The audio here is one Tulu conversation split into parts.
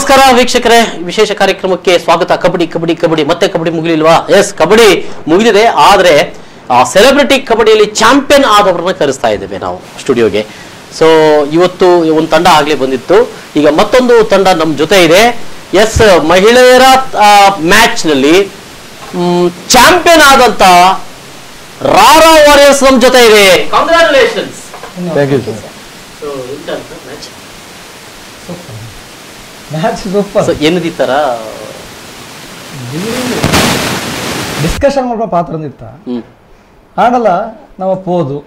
ನಮಸ್ಕಾರ ವೀಕ್ಷಕರೇ, ವಿಶೇಷ ಕಾರ್ಯಕ್ರಮಕ್ಕೆ ಸ್ವಾಗತ. ಕಬಡ್ಡಿ ಕಬಡ್ಡಿ ಕಬಡ್ಡಿ, ಮತ್ತೆ ಕಬಡ್ಡಿ ಮುಗಿಲಿಲ್ವಾ? ಎಸ್, ಕಬಡ್ಡಿ ಮುಗಿದಿದೆ. ಆದರೆ ಸೆಲೆಬ್ರಿಟಿ ಕಬಡ್ಡಿಯಲ್ಲಿ ಚಾಂಪಿಯನ್ ಆದವರನ್ನ ಕರೆಸ್ತಾ ಇದ್ದೇವೆ ನಾವು ಸ್ಟುಡಿಯೋಗೆ. ಸೊ ಇವತ್ತು ಒಂದು ತಂಡ ಆಗಲೇ ಬಂದಿತ್ತು, ಈಗ ಮತ್ತೊಂದು ತಂಡ ನಮ್ಮ ಜೊತೆ ಇದೆ. ಎಸ್, ಮಹಿಳೆಯರ ಮ್ಯಾಚ್ನಲ್ಲಿ ಚಾಂಪಿಯನ್ ಆದಂತ ರಾರಾ ವಾರಿಯರ್ಸ್ ನಮ್ಮ ಜೊತೆ ಇದೆ. Congratulations. Thank you sir. So ಎಂತ match? Match super. So ಏನದಿತ್ತರ discussion ಮಾಡುವ ಪಾತ್ರ ಇತ್ತ ಆಡಲ್ಲ ನಮ್ಮ ಪೋದು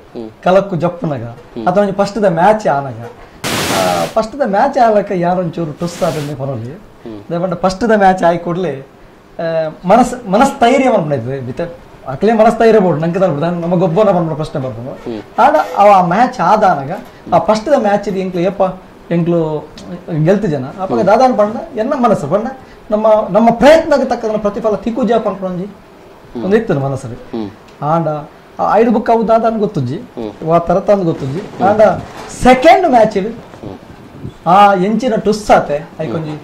ಕಲಕ್ಕು ಜಪ್ಪುನಗ ಅಥವಾ ಒಂಜಿ first the match ಆನಗ first the match ಆಲಕ ಯಾರೊಂಚೂರು ಟುಸ್ ಆತಂದೆ ಪನೊಲಿ ದಯಪಂಡ first the match ಆಯಿ ಕೂಡಲೇ ಮನಸ್ ಮನಸ್ಥೈರ್ಯ ಮನ್ಪುಂಡೈತೆ ಬಿತ್ತ ಅಕ್ಲೇ ಮನಸ್ಥೈರ್ಯ ಬೋಡು ನಂಗೆ ತಲುಪುದು ನಮ್ಮ ಗೊಬ್ಬನ ಪನ್ಪುನ ಪ್ರಶ್ನೆ ಬರ್ಪುಂಡು. ಆಡ ಆ ಮ್ಯಾಚ್ ಆದಾನಗ ಆ first the match ಇದು ಎಂಕ್ಲು ಏಪ ಎಂಕ್ಲು ಗೆಲ್ತು ಜನ ಅಪ್ಪಗ ದಾದಾನ ಪಂಡ ಎನ್ನ ಮನಸ್ಸು ಪಂಡ ನಮ್ಮ ನಮ್ಮ ಪ್ರಯತ್ನಕ್ಕೆ ತಕ್ಕದನ್ನ ಪ್ರತಿಫಲ ತಿಕ್ಕುಜ ಪನ್ಪುಂಜಿ ಒಂದು ಇತ್ತು ಮನಸ್ಸಲ್ಲಿ. ಆಂಡ ಐದು ಬುಕ್ ಅವು ದಾದಾನ ಗೊತ್ತುಜ್ಜಿ ವಾ ತರತಾಂದು ಗೊತ್ತುಜ್ಜಿ. ಆಂಡ ಸೆಕೆಂಡ್ ಮ್ಯಾಚ್ ಆ ಎಂಚಿನ ಟುಸ್ ಆತೆ ಐಕೊಂಜಿ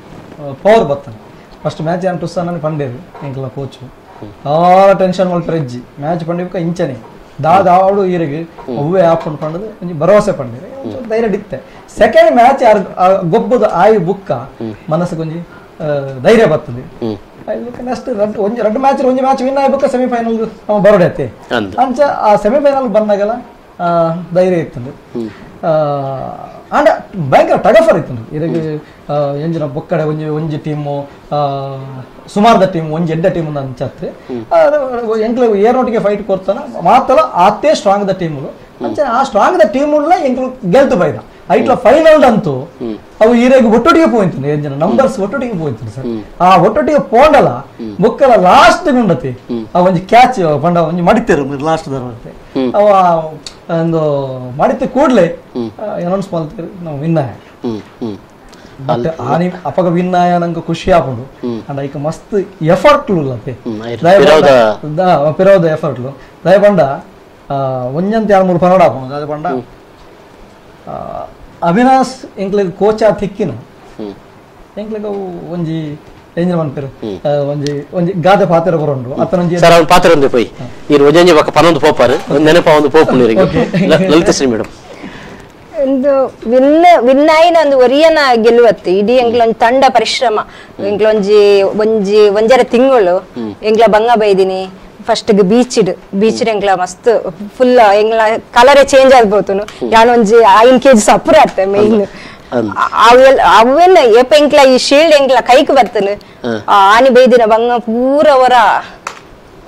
ಪವರ್ ಬತ್ತಾನೆ. ಫಸ್ಟ್ ಮ್ಯಾಚ್ ಏನು ಟುಸ್ ಅನ್ನಿ ಪಂಡೇರು ಎಂಕ್ಲ ಕೋಚು ಆಲ ಟೆನ್ಷನ್ ಮಲ್ಪೆಜ್ಜಿ ಮ್ಯಾಚ್ ಪಂಡಿಬುಕ್ಕ ಇಂಚನೆ ದಾದಾವಡು ಈರಿಗೆ ಒವ್ವೇ ಆಪುಂಡು ಪಂಡದು ಒಂಜಿ ಭರವಸೆ ಪಂಡೇರು ಧೈರ್ಯ ಡಿತ್ತೆ. ಸೆಕೆಂಡ್ ಮ್ಯಾಚ್ ಗೊಬ್ಬದ ಆಯು ಬುಕ್ಕ ಮನಸ್ಸಿಗೊಂಜಿ ಧೈರ್ಯ ಬರ್ತದೆ. ನೆಕ್ಸ್ಟ್ ಒಂಜಿ ರಡ್ಡು ಮ್ಯಾಚ್ ಒಂಜಿ ಮ್ಯಾಚ್ ವಿನ್ ಆಯ್ ಬುಕ್ಕ ಸೆಮಿಫೈನಲ್ ನಮ್ಮ ಬರೋಡೈತೆ ಅಂಚ ಆ ಸೆಮಿಫೈನಲ್ ಬಂದಾಗೆಲ್ಲ ಧೈರ್ಯ ಇತ್ತು. ಆಂಡ ಭಯಂಕರ ಟಗಫರ್ ಇತ್ತು ಇರಗೆ ಎಂಜಿನ ಬೊಕ್ಕಡೆ ಒಂಜಿ ಒಂಜಿ ಟೀಮು ಸುಮಾರ್ದ ಟೀಮ್ ಒಂಜಿ ಎಡ್ಡ ಟೀಮ್ ಅಂಚತ್ರಿ ಎಂಕ್ಲು ಏರ್ನೊಟ್ಟಿಗೆ ಫೈಟ್ ಕೊಡ್ತಾನ ಮಾತಲ್ಲ ಆತೇ ಸ್ಟ್ರಾಂಗ್ the ಟೀಮುಲು ಅಂಚೆ ಆ strong the team ಎಂಕ್ಲು ಗೆಲ್ತು ಬೈದ ಐಟ್ಲ ಫೈನಲ್ ಅಂತೂ ಅವು ಈರೆಗೆ ಒಟ್ಟೊಟ್ಟಿಗೆ ಪೋಯಿಂತು ಎಂಜಿನ ನಂಬರ್ಸ್ ಒಟ್ಟೊಟ್ಟಿಗೆ ಪೋಯಿಂತು ಸರ್. ಆ ಒಟ್ಟೊಟ್ಟಿಗೆ ಪೋಂಡಲ ಬೊಕ್ಕಲ ಲಾಸ್ಟ್ ಗುಂಡತಿ ಆ ಒಂಜಿ ಕ್ಯಾಚ್ ಪಂಡ ಒಂಜಿ ಮಡಿತೇರು ಲಾಸ್ಟ್ ದರ್ವತ್ತೆ ಅವ ಒಂದು ಮಡಿತ ಕೂಡಲೇ ಅನೌನ್ಸ್ ಮಾಡ್ತೀರಿ ನಾವು ವಿನ್ ಆಯ. ಬಟ್ ಆನಿ ಅಪಗ ವಿನ್ ಆಯ ನಂಗೆ ಖುಷಿ ಆಪುಂಡು. ಅಂಡ್ ಐಕ ಮಸ್ತ್ ಎಫರ್ಟ್ಲು ಉಲ್ಲತೆ ಪಿರೋದ ಎಫರ್ಟ್ಲು ದಯಪಂಡ ಒಂಜಂತ ಎರಡು ಮೂರು ಪನೋಡ ಆಪುಂಡು. ದಯಪಂಡ ಅವಿನಾಶ್ ಎಂಕ್ಲೆಗ್ ಕೋಚ್ ಆ ತಿಕ್ಕಿನ ಎಂಕ್ಲೆಗ್ ಅವು ಒಂಜಿ ಎಂಜಿನ ಮನ್ಪೆರು ಒಂಜಿ ಒಂಜಿ ಗಾದೆ ಪಾತ್ರ ಬರೋಂಡು ಅತನೊಂಜಿ ಸರ್ ಅವನ ಪಾತ್ರ ಒಂದೇ ಪೋಯಿ ಈರು ಒಂಜೊಂಜಿ ಬೊಕ್ಕ ಪನೊಂದು ಪೋಪಾರು ಒಂದು ನೆನಪ ಒಂದು ಪೋಪುಂಡು ಇರೆಗ್. ಲಲಿತಶ್ರೀ ಮೇಡಮ್, ಒಂದು ವಿನ್ನಾಯಿನ ಒಂದು ಒರಿಯನ ಗೆಲುವತ್ತು ಇಡೀ ಎಂಕ್ಲೊಂಜಿ ತಂಡ ಪರಿಶ್ರಮ ಎಂಕ್ಲೊಂಜಿ ಒಂಜಿ ಒಂಜರ ತಿಂಗಳು ಎಂಕ್ಲ ಬಂಗ ಬೈದಿನಿ. ಫಸ್ಟ್ ಬೀಚ್ ಬೀಚ್ ಎಂಕ್ಲ ಮಸ್ತ್ ಫುಲ್ ಎಂಗ್ಲ ಕಲರೇ ಚೇಂಜ್ ಆಗ್ಬೋತುನು ಯಾನೊಂಜಿ 5 ಕೆಜಿ ಸಪುರ ಆತ ಮೇನ್ ಅವೆಲ್ಲ ಏಪ ಎಂಕ್ಲ ಈ ಶೀಲ್ಡ್ ಎಂಕ್ಲ ಕೈಕ್ ಬರ್ತನು ಆನಿ ಬೈದಿನ ಬಂಗ ಪೂರ ಅವರ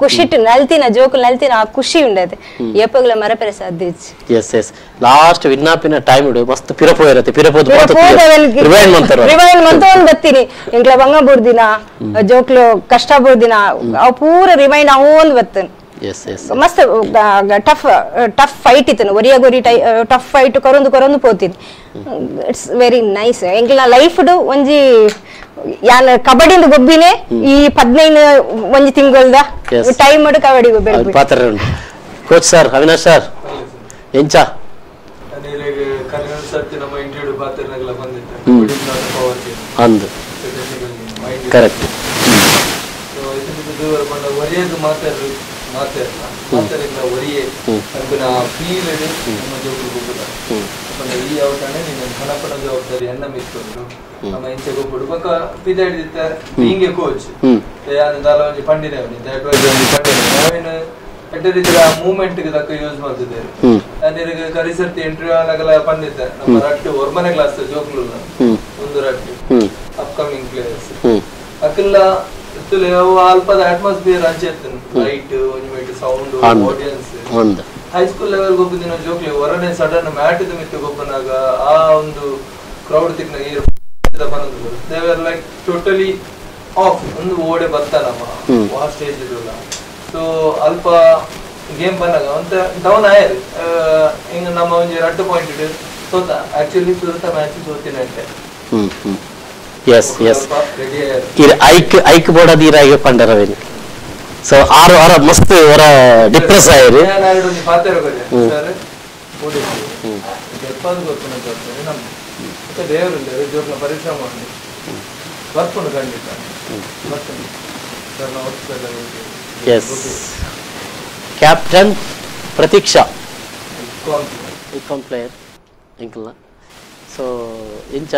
ಖುಷಿಟ್ ನಲ್ತಿನ ಜೋಕು ನಲ್ತಿನ ಆ ಖುಷಿ ಉಂಡದೆ ಏಪಗ್ಲ ಮರಪೆರೆ ಸಾಧ್ಯ. S S last ವಿನ್ನಾಪಿನ time ಇಡು ಮಸ್ತ್ ಪಿರಪೋ ಇರತ್ತೆ ಪಿರಪೋದು ರಿವೈಂಡ್ ಮಂತರ ರಿವೈಂಡ್ ಮಂತ ಒಂದು ಬತ್ತೀನಿ ಎಂಕ್ಲ ಬಂಗ ಬುರ್ದಿನ ಜೋಕ್ಲು ಕಷ್ಟ ಬುರ್ದಿನ ಅವು ಪೂರ ರಿವೈಂಡ್ ಅವೊಂದು ಬತ್ತನು. ಎಸ್ ಎಸ್ ಮಸ್ತ್ tough tough fight ಇತ್ತನು ಒರಿಯಗೊರಿ tough fight ಕೊರೊಂದು ಕೊರೊಂದು ಪೋತೀನಿ. It's very nice ಎಂಕ್ಲ life ಒಂಜಿ ಯಾನ್ ಕಬಡ್ಡಿಂದ ಗೊಬ್ಬಿನೇ ಈ 15 ಒಂಜಿ ತಿಂಗಳದ ಟೈಮ್ ಮಾಡು ಕಬಡ್ಡಿ ಗೊಬ್ಬಿ ಪಾತ್ರ ಉಂಟು. Coach sir Avinash sir ಎಂಚ ಅಂದು ಕರೆಕ್ಟ್ ಜವಾಬ್ದಾರಿ ಎನ್ನ ಮಿತ್ತುಂಡು ನಮ್ಮ ಇಂಚೆ ಗೊಬ್ಬಡು ಬೊಕ್ಕ ಪಿದಾಡಿದಿತ್ತ ಹಿಂಗೆ ಕೋಚ್ ದಾಲ ಒಂಜಿ ಪಂಡಿನ ಪಂಡಿನ ನಾವೇನು ಎಡ್ಡೆ ರೀತಿಯ ಮೂವ್ಮೆಂಟ್ ತಕ್ಕ ಯೂಸ್ ಮಾಡ್ತಿದ್ದೇವೆ. ನಾನು ಕರಿಸರ್ತಿ ಇಂಟರ್ವ್ಯೂ ಆನಾಗಲ ಪಂಡಿದ್ದೆ ನಮ್ಮ ರಟ್ಟು ಒರ್ಮನೆ ಕ್ಲಾಸ್ ಜೋಕ್ಲು ಒಂದು ರಟ್ಟು ಅಪ್ಕಮಿಂಗ್ ಪ್ಲೇಯರ್ಸ್ ಅಕ್ಕೆಲ್ಲ ಅಲ್ಪದ ಅಟ್ಮಾಸ್ಫಿಯರ್ ಅಂಚೆ ಲೈಟ್ ಒಂಜಿ mate sound audience high school level ಗೊಬ್ಬದಿನ ಜೋಕ್ಲಿ ಹೊರನೆ ಸಡನ್ ಮ್ಯಾಟ್ ಮಿತ್ತು ಗೊಬ್ಬನಾಗ ಆ ಒಂದು ಕ್ರೌಡ್ ತಿಕ್ನ they were like totally off ಒಂದು ಓಡೆ ಬರ್ತಾನಮ್ಮ ಆ ಸ್ಟೇಜ್ ಇರಲ್ಲ. ಸೊ ಅಲ್ಪ ಗೇಮ್ ಬಂದಾಗ ಅಂತ ಡೌನ್ ಆಯರ್ ಹಿಂಗ ನಮ್ಮ ಒಂಜಿ ರಟ್ಟು ಪಾಯಿಂಟ್ ಇಟ್ಟು ಸೋತ ಆಕ್ಚುಲಿ ಸುರತ ಮ್ಯಾಚ್ ಸೋತಿನಂತೆ. ಎಸ್ ಎಸ್ ಐಕ್ ಐಕ್ ಬೋಡದ ಈರಾಗೆ ಪಂಡರವೇನು ಸೊ ಆರು ಆರ ಮಸ್ತ್ ಅವರ ಡಿಪ್ರೆಸ್ ಆಯರು. ಸರ್ ಗೊತ್ತು ನಮ್ಮ ದೇವರು ಜೋಕ್ನ ಪರಿಶ್ರಮ ಉಂಟು. ಬರ್ಕೊಂಡು ಖಂಡಿತ ಬರ್ಕೊಂಡು sir yes captain Pratiksha icon player ಎಂಕಲ್ನ so ಎಂಚ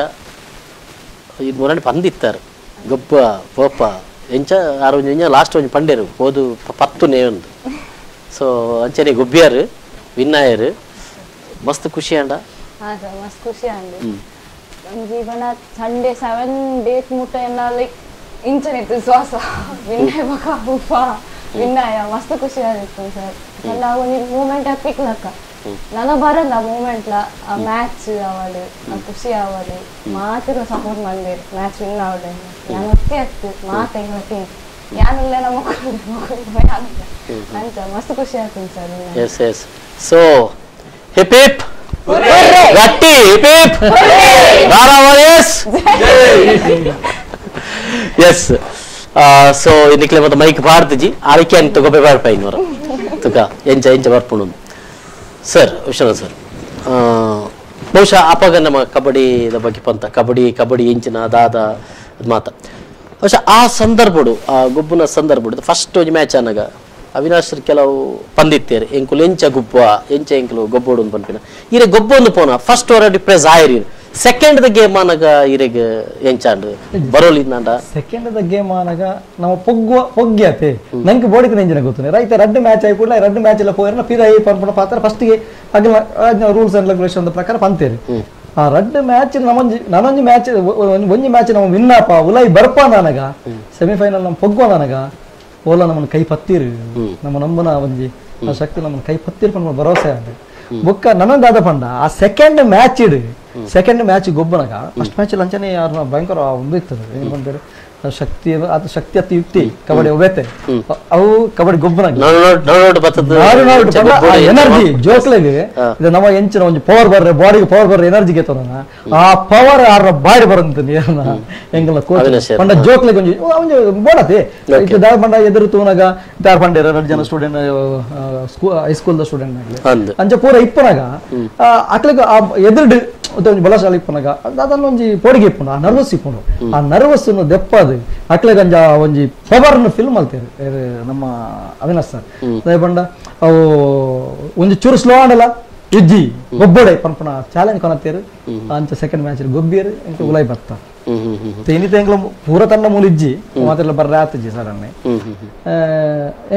ಇದು ಮೊರಡಿ ಪಂದಿತ್ತಾರೆ ಗೊಬ್ಬ ಪೋಪ ಎಂಚ ಆರು ಒಂಜಿ ಲಾಸ್ಟ್ ಒಂಜಿ ಪಂಡೇರು ಪೋದು ಪತ್ತುನೇ ಒಂದು ಸೊ ಅಂಚನೆ ಗೊಬ್ಬಿಯಾರು ವಿನ್ನಾಯರು ಮಸ್ತ್ ಖುಷಿ ಅಂಡ ಹಾಂ ಸರ್ ಮಸ್ತ್ ಖುಷಿ ಅಂಡ್ ಒಂಜಿ ಬಣ ಸಂಡೇ 7 ಡೇಟ್ ಮುಟ್ಟ ಎಲ್ಲ ಲೈಕ್ ಇಂಚನಿತ್ತು ಶ್ವಾಸ ವಿನ್ನಾಯ ಬಕ ಉಪ್ಪ ವಿನ್ನಾಯ ಮಸ್ತ್ ಖುಷಿ ಆಗಿತ್ತು ಸರ್ ಎಲ್ಲ ಒಂಜಿ ಮೂಮೆಂಟ್ ಪಿಕ್ಲಕ್ಕ ನನ್ನ ಬರಲ್ಲ ಮೂಮೆಂಟ್ಲ ಆ ಮ್ಯಾಚ್ ಅವಳು ಆ ಖುಷಿ ಅವಳು ಮಾತ್ರ ಸಪೋರ್ಟ್ ಮಾಡಿದ್ರು ಮ್ಯಾಚ್ ವಿನ್ ಅವಳು ನಾನು ಒತ್ತೆ ಆಗ್ತು ಮಾತು ಎಂಗ್ಲ ಟೀಮ್ ಯಾನಿಲ್ಲ ನಮ್ಮ ಮಕ್ಕಳು ಮಕ್ಕಳು ಯಾನಿಲ್ಲ ಅಂತ ಮಸ್ತ್ ಖುಷಿ ಆಗ್ತೀನಿ sir yes yes so hip hip ಗಟ್ಟಿ hip hip Rara warriors yes so ಇನ್ನಿಕ್ಲೆ ಮತ್ತೆ ಮೈಕ್ ಭಾರತಜಿ ಆರಿಕೆ ಅಂತ ಗೊಬ್ಬೆ ಬಾರ್ಪ ಇನ್ನೂರ ತುಕ ಎಂಚ ಎಂಚ ಬರ್ಪುಣು ಸರ್ ವಿಶ್ವನಾಥ್ ಸರ್ ಬಹುಶಃ ಆಪಾಗ ನಮ್ಮ ಕಬಡ್ಡಿದ ಬಗ್ಗೆ ಪಂತ ಕಬಡ್ಡಿ ಕಬಡ್ಡಿ ಎಂಚಿನ ದಾದ ಅದು ಮಾತ ಬಹುಶಃ ಆ ಸಂದರ್ಭಡು ಆ ಗೊಬ್ಬುನ ಸಂದರ್ಭಡು ಫಸ್ಟ್ ಒಂಜಿ ಮ್ಯಾಚ್ ಅನ್ನಾಗ ಅವಿನಾಶ್ ಕೆಲವು ಪಂದಿತ್ತೇರು ಎಂಕುಲು ಎಂಚ ಗುಬ್ಬ ಎಂಚ ಎಂಕುಲು ಗೊಬ್ಬೋಡು ಒಂದು ಪನ್ಪಿನ ಇರೆ ಗೊಬ್ಬೊಂದು ಪೋನ ಫಸ್ಟ್ ಅವರ ಡಿಪ್ರೆಸ್ ಆಯಿರಿ second the game ಆನಾಗ ಇರೆಗ್ ಎಂಚಾಂಡ್ ಬರೋಲಿಂದಾಂಡ second the game ಆನಾಗ ನಮ್ಮ ಪೊಗ್ಗುವ ಪೊಗ್ಗ್ಯಾತೆ ನಂಗೆ ಬೋಡಿಗೆ ನೆಂಜಿನ ಗೊತ್ತು ರೈತ ರಡ್ಡು ಮ್ಯಾಚ್ ಆಗಿ ಕೂಡಲೇ ರಡ್ಡು ಮ್ಯಾಚ್ ಎಲ್ಲ ಪೋಯಿರನ ಪಿದ ಈ ಪನ್ಪುನ ಪಾತ್ರ ಫಸ್ಟ್ಗೆ ಅಗಲ rules and regulation ಪ್ರಕಾರ ಪಂತೇರಿ ಆ ರಡ್ಡು ಮ್ಯಾಚ್ ನಮ್ಮೊಂಜಿ ನಾನೊಂಜಿ ಮ್ಯಾಚ್ ಒಂಜಿ ಮ್ಯಾಚ್ ನಮ್ಮ ವಿನ್ನಾಪ ಉಲೈ ಬರ್ಪ ನನಗ ಸೆಮಿಫೈನಲ್ ನಮ್ಮ ಪೊಗ್ಗುವ ನನಗ ಓಲ ನಮ್ಮನ್ನ ಕೈ ಪತ್ತೀರು ನಮ್ಮ ನಂಬನ ಒಂಜಿ ಆ ಶಕ್ತಿ ನಮ್ಮನ್ನ ಕೈ ಪತ್ತೀರು ಪನ್ಪುನ ಭರವಸೆ ಆಗ ಬೊಕ್ಕ ನನ್ನೊಂದಾದ ಪಂಡ ಆ ಸೆಕೆಂಡ್ ಮ್ಯಾಚ್ ಇಡು ಸೆಕೆಂಡ್ ಮ್ಯಾಚ್ ಗೊಬ್ಬನಾಗ ಫಸ್ಟ್ ಮ್ಯಾಚ್ ಲಂಚನೆ ಯಾರು ಭಯಂಕರ ಒಂದು ಇರ್ತದೆ ಏನು ಬಂದರೆ ಶಕ್ತಿ ಅದು ಶಕ್ತಿ ಅತಿ ಯುಕ್ತಿ ಕಬಡ್ಡಿ ಒಬ್ಬತೆ ಅವು ಕಬಡ್ಡಿ ಗೊಬ್ಬನಾಗ ಎನರ್ಜಿ ಜೋಕ್ಲೆಗೆ ಇದು ನಮ್ಮ ಎಂಚಿನ ಒಂದು ಪವರ್ ಬರ್ರೆ ಬಾಡಿಗೆ ಪವರ್ ಬರ್ರೆ ಎನರ್ಜಿ ಗೆತ್ತೋಣ ಆ ಪವರ್ ಆರ ಬಾಡಿ ಬರಂತ ಎಂಗಲ ಕೋಚ್ ಪಂಡ ಜೋಕ್ಲೆಗೆ ಒಂಜಿ ಒಂಜಿ ಬೋಡತೆ ದಾರ ಪಂಡ ಎದುರು ತೂನಾಗ ದಾರ ಪಂಡ ಎರಡು ಜನ student high school the student ಆಗಲಿ ಅಂಚ ಪೂರ ಇಪ್ಪನಾಗ ಅಕ್ಲೆಗ್ ಎದುರು ಒಂಜಿ ಬಲಶಾಲಿ ಇಪ್ಪನಾಗ ಅದನ್ನ ಒಂಜಿ ಪೋಡಿಗೆ ಇಪ್ಪುಂಡು ಆ ನರ್ವಸ್ ಇಪ್ಪುಂಡು ಆ ನರ್ವಸ್ ದೆಪ್ಪದು ಅಕ್ಲೆಗಂಜ ಒಂಜಿ ಪವರ್ನ ಫಿಲ್ಮ್ ಅಲ್ತೇರು ನಮ್ಮ ಅವಿನಾಶ್ ಸರ್ ಅದೇ ಪಂಡ ಅವು ಒಂಜಿ ಚೂರು ಸ್ಲೋ ಆಂಡಲ ಇಜ್ಜಿ ಗೊಬ್ಬಡೆ ಪನ್ಪುನ ಚಾಲೆಂಜ್ ಕೊನತ್ತೇರು ಅಂಚ ಸೆಕೆಂಡ್ ಮ್ಯಾಚ್ ಗೊಬ್ಬಿಯರು ಎಂಕ ಉಲೈ ಬರ್ತ ಇನ್ನಿತ ಎಂಗ್ಲ ಪೂರ ತಂಡ ಮೂಲ ಇಜ್ಜಿ ಮಾತೆಲ್ಲ ಬರ್ರೆ ಆತಜ್ಜಿ ಸರ್ ಅನ್ನೆ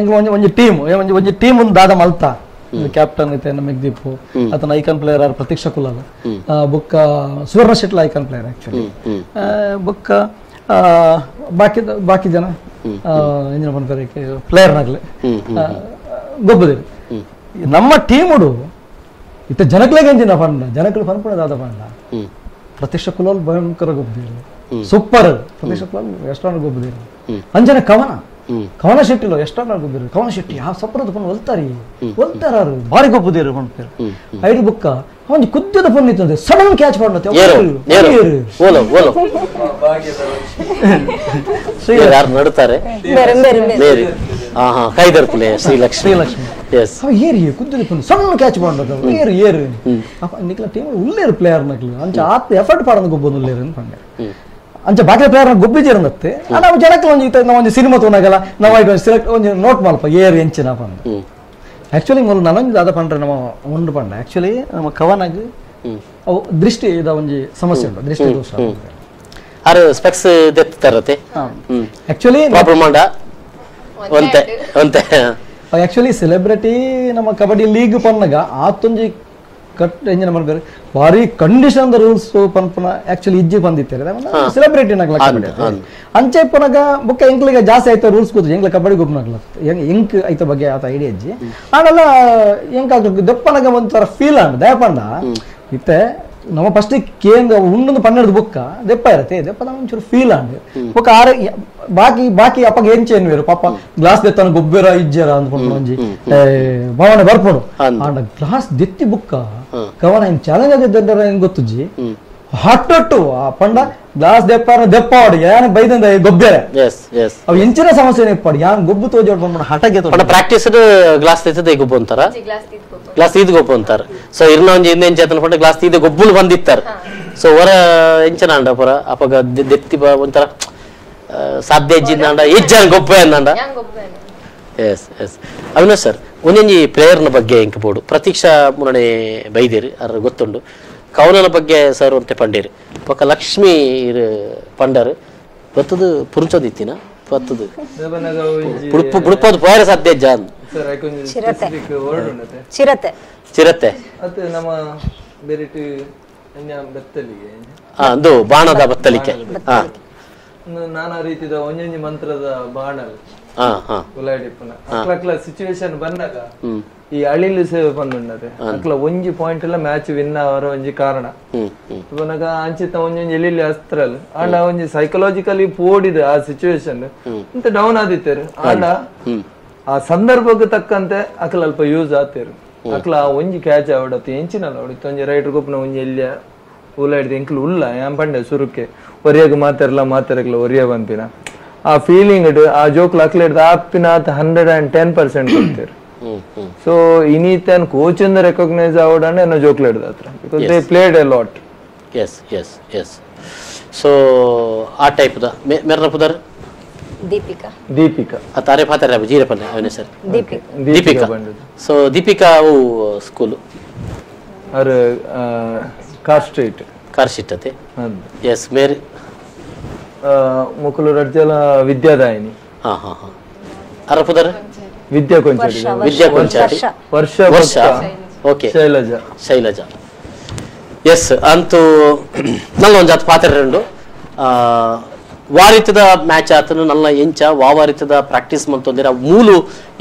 ಎಂಗ್ಲ ಒಂಜಿ ಒಂಜಿ ಟೀಮ್ ಒಂಜಿ ಒಂಜಿ ಟೀಮ್ ಒಂದು ದಾದ ಮಲ್ತಾ ಕ್ಯಾಪ್ಟನ್ ಐತೆ ಮೆಗ್ದೀಪು ಆತನ ಐಕಾನ್ ಪ್ಲೇಯರ್ ಆರ್ ಪ್ರತೀಕ್ಷಾ ಕುಲಾಲ ಬೊಕ್ಕ ಸುವರ್ಣ ಶೆಟ್ಲ icon player actually ಬೊಕ್ಕ ಬಾಕಿ ಬಾಕಿ ಜನ ಇಂಜಿನ ಪನ್ಪೇರೆ ಪ್ಲೇಯರ್ನಾಗ್ಲೆ ಗೊಬ್ಬದಿರು ನಮ್ಮ ಟೀಮುಡು ಇತ್ತ ಜನಕ್ಲೆಗೆ ಎಂಜಿನ ಪಂಡ ಜನಕ್ಲು ಪನ್ಪುಣ ದಾದ ಪಂಡ ಪ್ರತೀಕ್ಷಾ ಕುಲಾಲ್ ಭಯಂಕರ ಗೊಬ್ಬದಿರು ಸೂಪರ್ ಪ್ರತೀಕ್ಷಾ ಕುಲಾಲ್ ಎಷ್ಟೊಂದು ಗೊಬ್ಬದಿರು ಅಂಜನ ಕವನ ಕವನ ಶೆಟ್ಟಿಲು ಎಷ್ಟೋ ಗೊಬ್ಬಿರು ಕವನ ಶೆಟ್ಟಿ ಆ ಸಪ್ರದ ಪೊಣ್ಣು ಒಲ್ತಾರಿ ಒಲ್ತಾರ ಬಾರಿ ಗೊಬ್ಬುದೇರು ಪನ್ಪೇರು ಐದು ಬುಕ್ಕ ಒಂಜಿ ಕುದ್ದದ ಪೊಣ್ಣು ಇತ್ತು ಸಡನ್ ಕ್ಯಾಚ್ ಮಾಡ್ಲತ್ತೆ ನಡುತ್ತಾರೆ ಶ್ರೀಲಕ್ಷ್ಮಿ ಏರಿ ಕುದ್ದದ ಪೊಣ್ಣು ಸಡನ್ ಕ್ಯಾಚ್ ಮಾಡ್ಲತ್ತ ಏರು ಏರು ನಿಕ್ಲ ಟೀಮ್ ಉಲ್ಲೇರು ಪ್ಲೇಯರ್ ನಕ್ಲು ಅಂಚ ಆತ್ ಎಫರ್ಟ್ ಪಾಡೋದು ಗೊಬ್ಬೊಂದು ಉಲ್ಲೇರು ಅಂತ ಪಂಡೆ ಅಂಚ ಬಾಕಿ ಪ್ಲೇಯರ್ ಗೊಬ್ಬಿಜಿರಂದತ್ತೆ ನಾವು ಜನಕ್ಕೆ ಒಂಜಿ ನಾವು ಒಂಜಿ ಸಿನಿಮಾ ತೋನಾಗಲ್ಲ ನಾವು ಐಟ್ ಸೆಲೆಕ್ಟ್ ಒಂಜಿ ನೋಟ್ ಮಲ್ಪ ಏರ್ ಎಂಚಿನ ಪಂಡ ಆಕ್ಚುಲಿ ಮೊದಲು ನಾನೊಂಜಿ ದಾದ ಪಂಡ್ರೆ ನಮ್ಮ ಉಂಡು ಪಂಡ ಆಕ್ಚುಲಿ ನಮ್ಮ ಕವನಾಗ ಅವು ದೃಷ್ಟಿ ಇದ ಒಂಜಿ ಸಮಸ್ಯೆ ಉಂಟು ದೃಷ್ಟಿ ದೋಷ ಆರು ಸ್ಪೆಕ್ಸ್ ದೆತ್ತರತೆ ಆಕ್ಚುಲಿ ಪ್ರಾಬ್ಲಮ್ ಮಾಡ ಒಂತೆ ಒಂತೆ ಆಕ್ಚುಲಿ ಸೆಲೆಬ್ರಿಟಿ ನಮ್ಮ ಕಬಡ್ಡಿ ಲೀಗ್ ಪನ್ನಗ ಆತೊಂಜಿ ಕಟ್ ಎಂಜಿನ ಮಾಡ್ತಾರೆ ಭಾರಿ ಕಂಡೀಷನ್ ರೂಲ್ಸ್ ಪನ್ಪುನ ಆಕ್ಚುಲಿ ಇಜ್ಜಿ ಬಂದಿತ್ತಾರೆ ಸೆಲೆಬ್ರಿಟಿ ನಗಲ ಕಬಡ್ಡಿ ಅಂಚೆ ಪುನಗ ಬುಕ್ಕ ಎಂಕ್ಲಿಗೆ ಜಾಸ್ತಿ ಆಯ್ತು ರೂಲ್ಸ್ ಕೂತು ಎಂಗ್ಲ ಕಬಡ್ಡಿ ಗೊಬ್ಬನಗ್ಲ ಎಂಕ್ ಐತ ಬಗ್ಗೆ ಆತ ಐಡಿಯಾ ಇಜ್ಜಿ ಆನಲ್ಲ ಎಂಕ್ ಆಗ್ಲಿಕ್ಕೆ ದಪ್ಪನಗ ಒಂಥರ ಫೀಲ್ ಅಂಡ್ ದಯಪಂಡ ಇತ್ತೆ ನಮ್ಮ ಫಸ್ಟ್ ಕೇಂದ್ರ ಉಂಡೊಂದು ಪನ್ನೆರಡು ಬುಕ್ಕ ದೆಪ್ಪ ಇರತ್ತೆ ದೆಪ್ಪದ ಒಂಚೂರು ಫೀಲ್ ಅಂಡ್ ಬುಕ್ಕ ಆರ ಬಾಕಿ ಬಾಕಿ ಅಪ್ಪಗೆ ಎಂಚೆ ಪಾಪ ಗ್ಲಾಸ್ ದೆತ್ತನ ಗೊಬ್ಬರ ಇಜ್ಜರ ಅಂದ್ಕೊಂಡು ಒಂಜಿ ಭಾವನೆ ಬರ್ಪೋಡು ಆಂಡ ಗ್ಲಾಸ್ ದೆತ್ತಿ ಬುಕ್ಕ ಕವನ ಹಿಂಗ್ ಚಾಲೆಂಜ್ ಆಗಿದ್ದ ಹೆಂಗ್ ಗೊತ್ತುಜ್ಜಿ ಹಟ್ಟೊಟ್ಟು ಆ ಪಂಡ ಗ್ಲಾಸ್ ದೆಪ್ಪಾರ ದೆಪ್ಪಾಡು ಯಾನ ಬೈದಂದ ಗೊಬ್ಬರ ಅವ್ ಎಂಚಿನ ಸಮಸ್ಯೆ ಇಪ್ಪಾಡು ಯಾನ್ ಗೊಬ್ಬು ತೋಜೋಡು ಬಂದ್ಬಿಡು ಹಠಗೆ ಪ್ರಾಕ್ಟೀಸ್ ಗ್ಲಾಸ್ ತೆತ್ತದೆ ಗೊಬ್ಬು ಅಂತಾರ ಗ್ಲಾಸ್ ತೀದ್ ಗೊಬ್ಬು ಅಂತಾರ ಸೊ ಇರ್ನ ಒಂಜಿ ಹಿಂದೆ ಎಂಚೆ ಪಂಡ ಗ್ಲಾಸ್ ತೀದ ಗೊಬ್ಬುಲು ಬಂದಿತ್ತಾರೆ So ಹೊರ ಎಂಚನಾಂಡ ಪುರ ಅಪಗ ದೆತ್ತಿ ಒಂಥರ ಸಾಧ್ಯ ಇಜ್ಜಿಂದಾಂಡ ಇಜ್ಜನ್ ಗೊಬ್ಬೆ ಅಂದಾಂಡ. S S Avinash sir ಒಂದೊಂಜಿ ಪ್ಲೇಯರ್ನ ಬಗ್ಗೆ ಇಂಕ ಬೋಡು ಪ್ರತೀಕ್ಷಾ ಮುರಣೆ ಬೈದೇರು ಅರ್ ಗೊತ್ತುಂಡು ಕವನನ ಬಗ್ಗೆ ಸರ್ ಒಂತೆ ಪಂಡೇರು ಪಕ್ಕ ಲಕ್ಷ್ಮೀ ಪಂಡರು ಬತ್ತದು ಪುರುಂಚೋದಿತ್ತಿನ ಬತ್ತದು ಬುಡುಪದು ಪೋಯರ ಸಾಧ್ಯ ಜಾನ್ ಚಿರತೆ ಚಿರತೆ ನಮ್ಮ ಬೇರೆ ಅಂದು ಬಾಣದ ಬತ್ತಲಿಕೆ ನಾನಾ ರೀತಿದ ಒಂಜೊಂಜಿ ಮಂತ್ರದ ಬಾಣ ಅಕ್ಲ ಸಿಚುವೇಶನ್ ಬಂದಾಗ ಈ ಅಳಿಲು ಸೇವೆ ಬಂದುಂಡದೆ ಅಕ್ಲ ಒಂಜಿ ಪಾಯಿಂಟ್ ಎಲ್ಲ ಮ್ಯಾಚ್ ವಿನ್ ಅವರ ಒಂಜಿ ಕಾರಣ ಪುನಗ ಅಂಚಿತ ಒಂಜೊಂಜಿ ಎಲ್ಲಿ ಅಸ್ತ್ರಲ್ ಆಂಡ ಒಂಜಿ ಸೈಕಲಾಜಿಕಲಿ ಪೋಡಿದೆ ಆ ಸಿಚುವೇಶನ್ ಇಂತ ಡೌನ್ ಆದಿತ್ತೇರು ಆಂಡ ಆ ಸಂದರ್ಭಕ್ಕೆ ತಕ್ಕಂತೆ ಅಕ್ಲ ಅಲ್ಪ ಯೂಸ್ ಆತೇರು ಅಕ್ಲ ಒಂಜಿ ಕ್ಯಾಚ್ ಆವಡತ್ತು ಎಂಚಿನಲ್ಲ ಅವಡಿತ್ತು ಒಂಜಿ ರೈಟರ್ ಗೊಪ್ಪನ ಒಂಜಿ ಎಲ್ಲಿಯ ಉಲ್ಲ ಹಿಡ್ದು ಎಂಕ್ಲು ಉಲ್ಲ ಯಾನ್ ಪಂಡೆ ಸುರುಕ್ಕೆ ಒರಿಯಾಗ ಮಾತಾರಲ್ಲ ಮಾತಾರಕ್ಲ ಒರಿಯ ಬಂಪಿನ ಆ ಫೀಲಿಂಗ್ ಇಡು ಆ ಜೋಕ್ಲ ಅಕ್ಲ ಹಿಡ್ದು ಆಪಿನ 110% ಕೊಡ್ತೀರು. ಸೊ ಇನೀತನ್ ಕೋಚ್ ಇಂದ ರೆಕಗ್ನೈಸ್ ಆವಡಂಡೆ ಏನೋ ಜೋಕ್ಲ ಹಿಡ್ದು ಹತ್ರ because they played a lot. Yes yes yes. So ಆ ಟೈಪ್ the ಮೆರ್ನ ಪುದರ್ ದೀಪಿಕಾ ದೀಪಿಕಾ ತಾರೆ ಪಾತಾರೆ ಜೀರಪನ್ನೆ ಅವನೇ ಸರ್ ದೀಪಿಕಾ ದೀಪಿಕಾ. ಸೊ ದೀಪಿಕಾ ಅವು ಸ್ಕೂಲ್ ಅರ್ car street car street ಅತೆ. ಎಸ್ ಮೇರಿ ಮುಕುಲು ರಡ್ಜಲ ವಿದ್ಯಾದಾಯಿನಿ. ಹಾ ಹಾ ಹಾ ಅರ ಪುದರ್ ವಿದ್ಯಾ ಕೊಂಚಾಡಿ ವಿದ್ಯಾ ಕೊಂಚಾಡಿ ವರ್ಷ ವರ್ಷ ಓಕೆ ಶೈಲಜಾ ಶೈಲಜಾ. ಎಸ್ ಅಂತೂ ನಲ್ಲ ಒಂಜಾತ್ ಪಾತ್ರೆ ವಾರಿತದ ಮ್ಯಾಚ್ ಆತನು ನಲ್ಲ ಎಂಚ ವಾವಾರಿತದ ಪ್ರಾಕ್ಟೀಸ್ ಮಂತೊಂದಿರ ಮೂಲು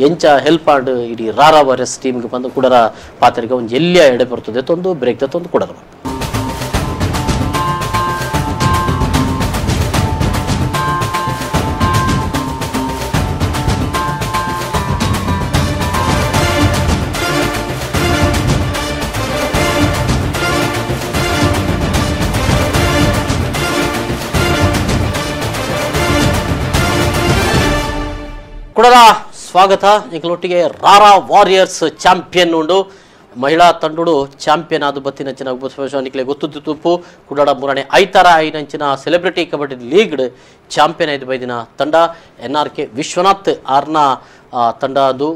ಎಂಚ ಹೆಲ್ಪ್ ಆಡ್ ಇಡೀ ರಾರಾ ವಾರಿಯರ್ಸ್ ಟೀಮ್ಗೆ ಬಂದು ಕುಡರ ಪಾತ್ರೆಗೆ ಒಂದು ಎಲ್ಲಿಯ ಎಡೆ ಬರ್ತದೆ ತೊಂದು ಬ್ರೇಕ್ ತೊಂದು ಕುಡರ. ಕುಡರ ಸ್ವಾಗತ ಎಂಕಲೊಟ್ಟಿಗೆ ರಾರಾ ವಾರಿಯರ್ಸ್ ಚಾಂಪಿಯನ್ ಉಂಡು ಮಹಿಳಾ ತಂಡುಡು ಚಾಂಪಿಯನ್ ಆದ ಬತ್ತಿನಂಚಿನ ನಿಕ್ಲೆ ಗೊತ್ತುದ್ದು ತುಪ್ಪು ಕುಡಡ ಮೂರನೇ ಐತಾರ ಐನಂಚಿನ celebrity kabaddi league champion ಆಯ್ತು ಬೈದಿನ ತಂಡ N R K Vishwanath ಆರ್ನ ತಂಡ ಅದು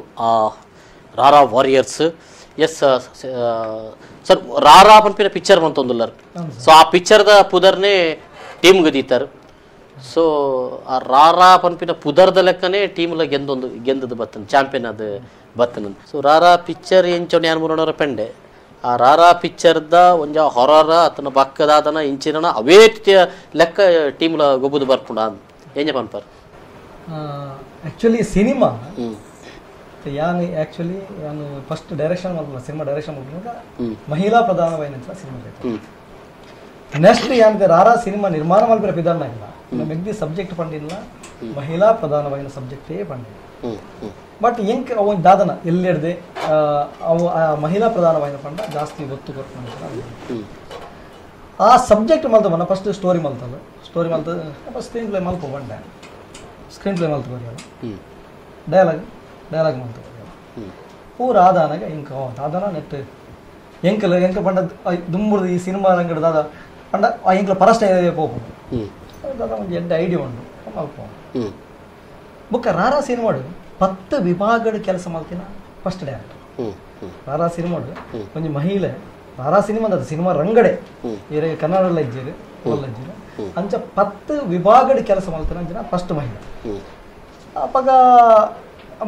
ರಾರಾ warriors. Yes sir, ರಾರಾ ಪನ್ಪಿನ ಪಿಕ್ಚರ್ ಮಂತೊಂದುಲ್ಲರ್. ಸೊ ಆ ಪಿಕ್ಚರ್ದ ಪುದರ್ನೇ ಟೀಮ್ ಗದೀತಾರೆ. ಸೊ ಆ ರಾರಾ ಪನ್ಪಿನ ಪುದರ್ದ ಲೆಕ್ಕನೇ ಟೀಮ್ಲ ಗೆಂದೊಂದು ಗೆಂದದ ಬತ್ತನ್ ಚಾಂಪಿಯನ್ ಅದು ಬತ್ತನ. ಸೊ ರಾರಾ ಪಿಕ್ಚರ್ ಎಂಚೋಣ ಯಾನ್ ಮುರಣವರ ಪೆಂಡೆ ಆ ರಾರಾ ಪಿಕ್ಚರ್ದ ಒಂಜ ಹೊರರ ಆತನ ಬಕ್ಕದಾದನ ಇಂಚಿನ ಅವೇ ಲೆಕ್ಕ ಟೀಮ್ಲ ಗೊಬ್ಬುದು ಬರ್ಪುಂಡ ಎಂಜ ಪನ್ಪರ್. ಆ್ಯಕ್ಚುಲಿ ಸಿನಿಮಾ ಯಾನು ಆ್ಯಕ್ಚುಲಿ ಯಾನು ಫಸ್ಟ್ ಡೈರೆಕ್ಷನ್ ಮಲ್ಪುನ ಸಿನಿಮಾ ಡೈರೆಕ್ಷನ್ ಮಲ್ಪುನಾಗ ಮಹಿಳಾ ಪ್ರಧಾನವಾಯಿನ ಸಿನಿಮಾ. ನೆಕ್ಸ್ಟ್ ಯಾನ್ ರಾರಾ ಸಿನಿಮಾ ನಿರ್ಮಾಣ ಮಲ್ಪರ ಪಿದಾರ್ನಾಗಿಲ್ಲ ಮೆಗ್ದಿ ಸಬ್ಜೆಕ್ಟ್ ಪಂಡಿಲ್ಲ ಮಹಿಳಾ ಪ್ರಧಾನವಾಯಿನ ಸಬ್ಜೆಕ್ಟೇ ಪಂಡಿಲ್ಲ. ಬಟ್ ಎಂಕ್ ಅವು ದಾದನ ಎಲ್ಲಿಡ್ದೆ ಅವು ಆ ಮಹಿಳಾ ಪ್ರಧಾನವಾಯಿನ ಪಂಡ ಜಾಸ್ತಿ ಒತ್ತು ಕೊರ್ಪುನ ಆ ಸಬ್ಜೆಕ್ಟ್ ಮಲ್ತ ಬನ್ನ ಫಸ್ಟ್ ಸ್ಟೋರಿ ಮಲ್ತಲ್ಲ ಸ್ಟೋರಿ ಮಲ್ತ ಸ್ಕ್ರೀನ್ ಪ್ಲೇ ಮಲ್ಪ ಬಂಡೆ ಸ್ಕ್ರೀನ್ ಪ್ಲೇ ಮಲ್ತ ಬರೆಯಲ್ಲ ಡೈಲಾಗ್ ಡೈಲಾಗ್ ಮಲ್ತ ಬರೆಯಲ್ಲ ಪೂರ ಆದಾನಾಗ ಇಂಕ ದಾದನ ನೆಟ್ ಎಂಕಲ್ ಎಂಕ ಪಂಡ ದುಂಬುರ್ದು ಈ ಸಿನಿಮಾ ರಂಗಡ ದಾದ ಪಂಡ ಆ ಎಂಕಲ ಪರಸ್ಟೆ ಪೋಪುಂಡು ದಾದ ಒಂದು ಎಡ್ಡೆ ಐಡಿಯಾ ಉಂಡು ಮಲ್ಪ ಬೊಕ್ಕ ರಾರಾ ಸಿನಿಮಾಡು 10 ವಿಭಾಗಡು ಕೆಲಸ ಮಲ್ತಿನ ಫಸ್ಟ್ ಡೈರೆಕ್ಟರ್ ರಾರಾ ಸಿನಿಮಾಡು ಒಂಜಿ ಮಹಿಳೆ ರಾರಾ ಸಿನಿಮಾ ಅದು ಸಿನಿಮಾ ರಂಗಡೆ ಇರೆ ಕನ್ನಡ ಇಜ್ಜೇರು ಇಜ್ಜೇರು ಅಂಚ 10 ವಿಭಾಗಡು ಕೆಲಸ ಮಲ್ತಿನ ಅಂಚಿನ ಫಸ್ಟ್ ಮಹಿಳೆ. ಅಪಗ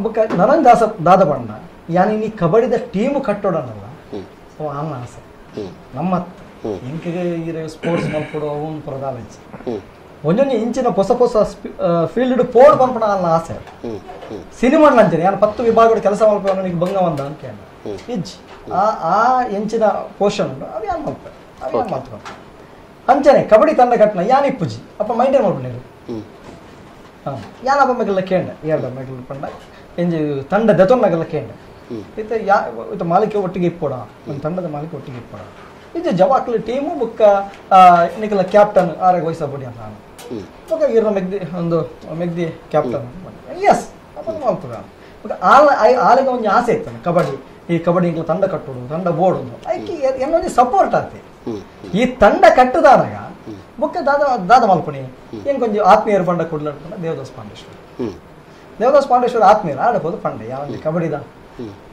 ಬೊಕ್ಕ ನನಂಗ್ ದಾಸ ದಾದ ಪಂಡ ಯಾನಿ ನೀ ಕಬಡ್ಡಿದ ಟೀಮ್ ಕಟ್ಟೋಡನ್ನಲ್ಲ ಅವ ಆನ ಆಸೆ ನಮ್ಮತ್ತ ಎಂಕಿಗೆ ಇರೆ ಸ್ಪೋರ್ಟ್ಸ್ ಮಲ್ಪೊಡು ಅವನ್ ಪ್ರಧಾನ ಇಜ್ಜಿ ಒಂಜೊಂಜಿ ಇಂಚಿನ ಹೊಸ ಹೊಸ ಫೀಲ್ಡ್ ಪೋಡ್ ಪನ್ಪುನ ಅಲ್ಲ ಆಸೆ ಸಿನಿಮಾ ಅಂಚನೆ ಯಾನ್ 10 ವಿಭಾಗಡು ಕೆಲಸ ಮಲ್ಪುನ ನನಗೆ ಬಂಗ ಬಂದ ಅಂತ ಇಜ್ಜಿ ಆ ಆ ಎಂಚಿನ ಪೋರ್ಷನ್ ಉಂಡು ಅವು ಯಾನ್ ಮಲ್ಪೆ ಅವು ಯಾನ್ ಮಲ್ತು ಅಂಚನೆ ಕಬಡ್ಡಿ ತಂಡ ಕಟ್ಟನ ಯಾನ್ ಇಪ್ಪುಜಿ ಅಪ್ಪ ಮೈಂಟೈನ್ ಮಲ್ಪುನೇರು ಯಾನ್ ಅಪ್ಪ ಮಗಲ್ಲ ಕೇಂಡ ಎರಡು ಮಗಲ್ ಪಂಡ ಎಂಜಿ ತಂಡ ದೆತೊನ್ನಗಲ್ಲ ಕೇಂಡ ಇತ್ತ ಯಾ ಇತ್ತ ಮಾಲಿಕೆ ಒಟ್ಟಿಗೆ ಇಪ್ಪೋಡ ಒಂದು ತಂಡದ ಮಾಲಿಕೆ ಒಟ್ಟಿಗೆ ಇಪ್ಪೋಡ ಇದು ಜವಾಕ್ಲ ಟೀಮು ಬುಕ್ಕ ನಿಕಲ ಕ್ಯಾಪ್ಟನ್ ಆರಾಗ ವಯಸ್ಸಾಗ್ಬಿಡಿ ಅಂತ ನಾನು ಬೊಕ್ಕ ಇರ್ನ ಮೆಗ್ದಿ ಒಂದು ಮೆಗ್ದಿ ಕ್ಯಾಪ್ಟನ್ ಎಸ್ ಅಪ್ಪ ಮಲ್ತದ ಬೊಕ್ಕ ಆಲ ಆಲಿಗೆ ಒಂಜಿ ಆಸೆ ಇತ್ತಾನೆ ಕಬಡ್ಡಿ ಈ ಕಬಡ್ಡಿ ಇಂಕ್ಲ ತಂಡ ಕಟ್ಟೋಡು ತಂಡ ಬೋಡು ಐಕಿ എന്നೊಂಜಿ ಸಪೋರ್ಟ್ ಆತೆ. ಈ ತಂಡ ಕಟ್ಟುದಾನಾಗ ಬೊಕ್ಕ ದಾದ ದಾದ ಮಲ್ಪಣಿ ಏನ್ ಕೊಂಚ ಆತ್ಮೀಯರು ಪಂಡ ಕುಡ್ಲ ದೇವದಾಸ್ ಪಾಂಡೇಶ್ವರ ದೇವದಾಸ್ ಪಾಂಡೇಶ್ವರ ಆತ್ಮೀಯರು ಆಡಬಹುದು ಪಂಡೆ ಯಾವ ಕಬಡ್ಡಿದ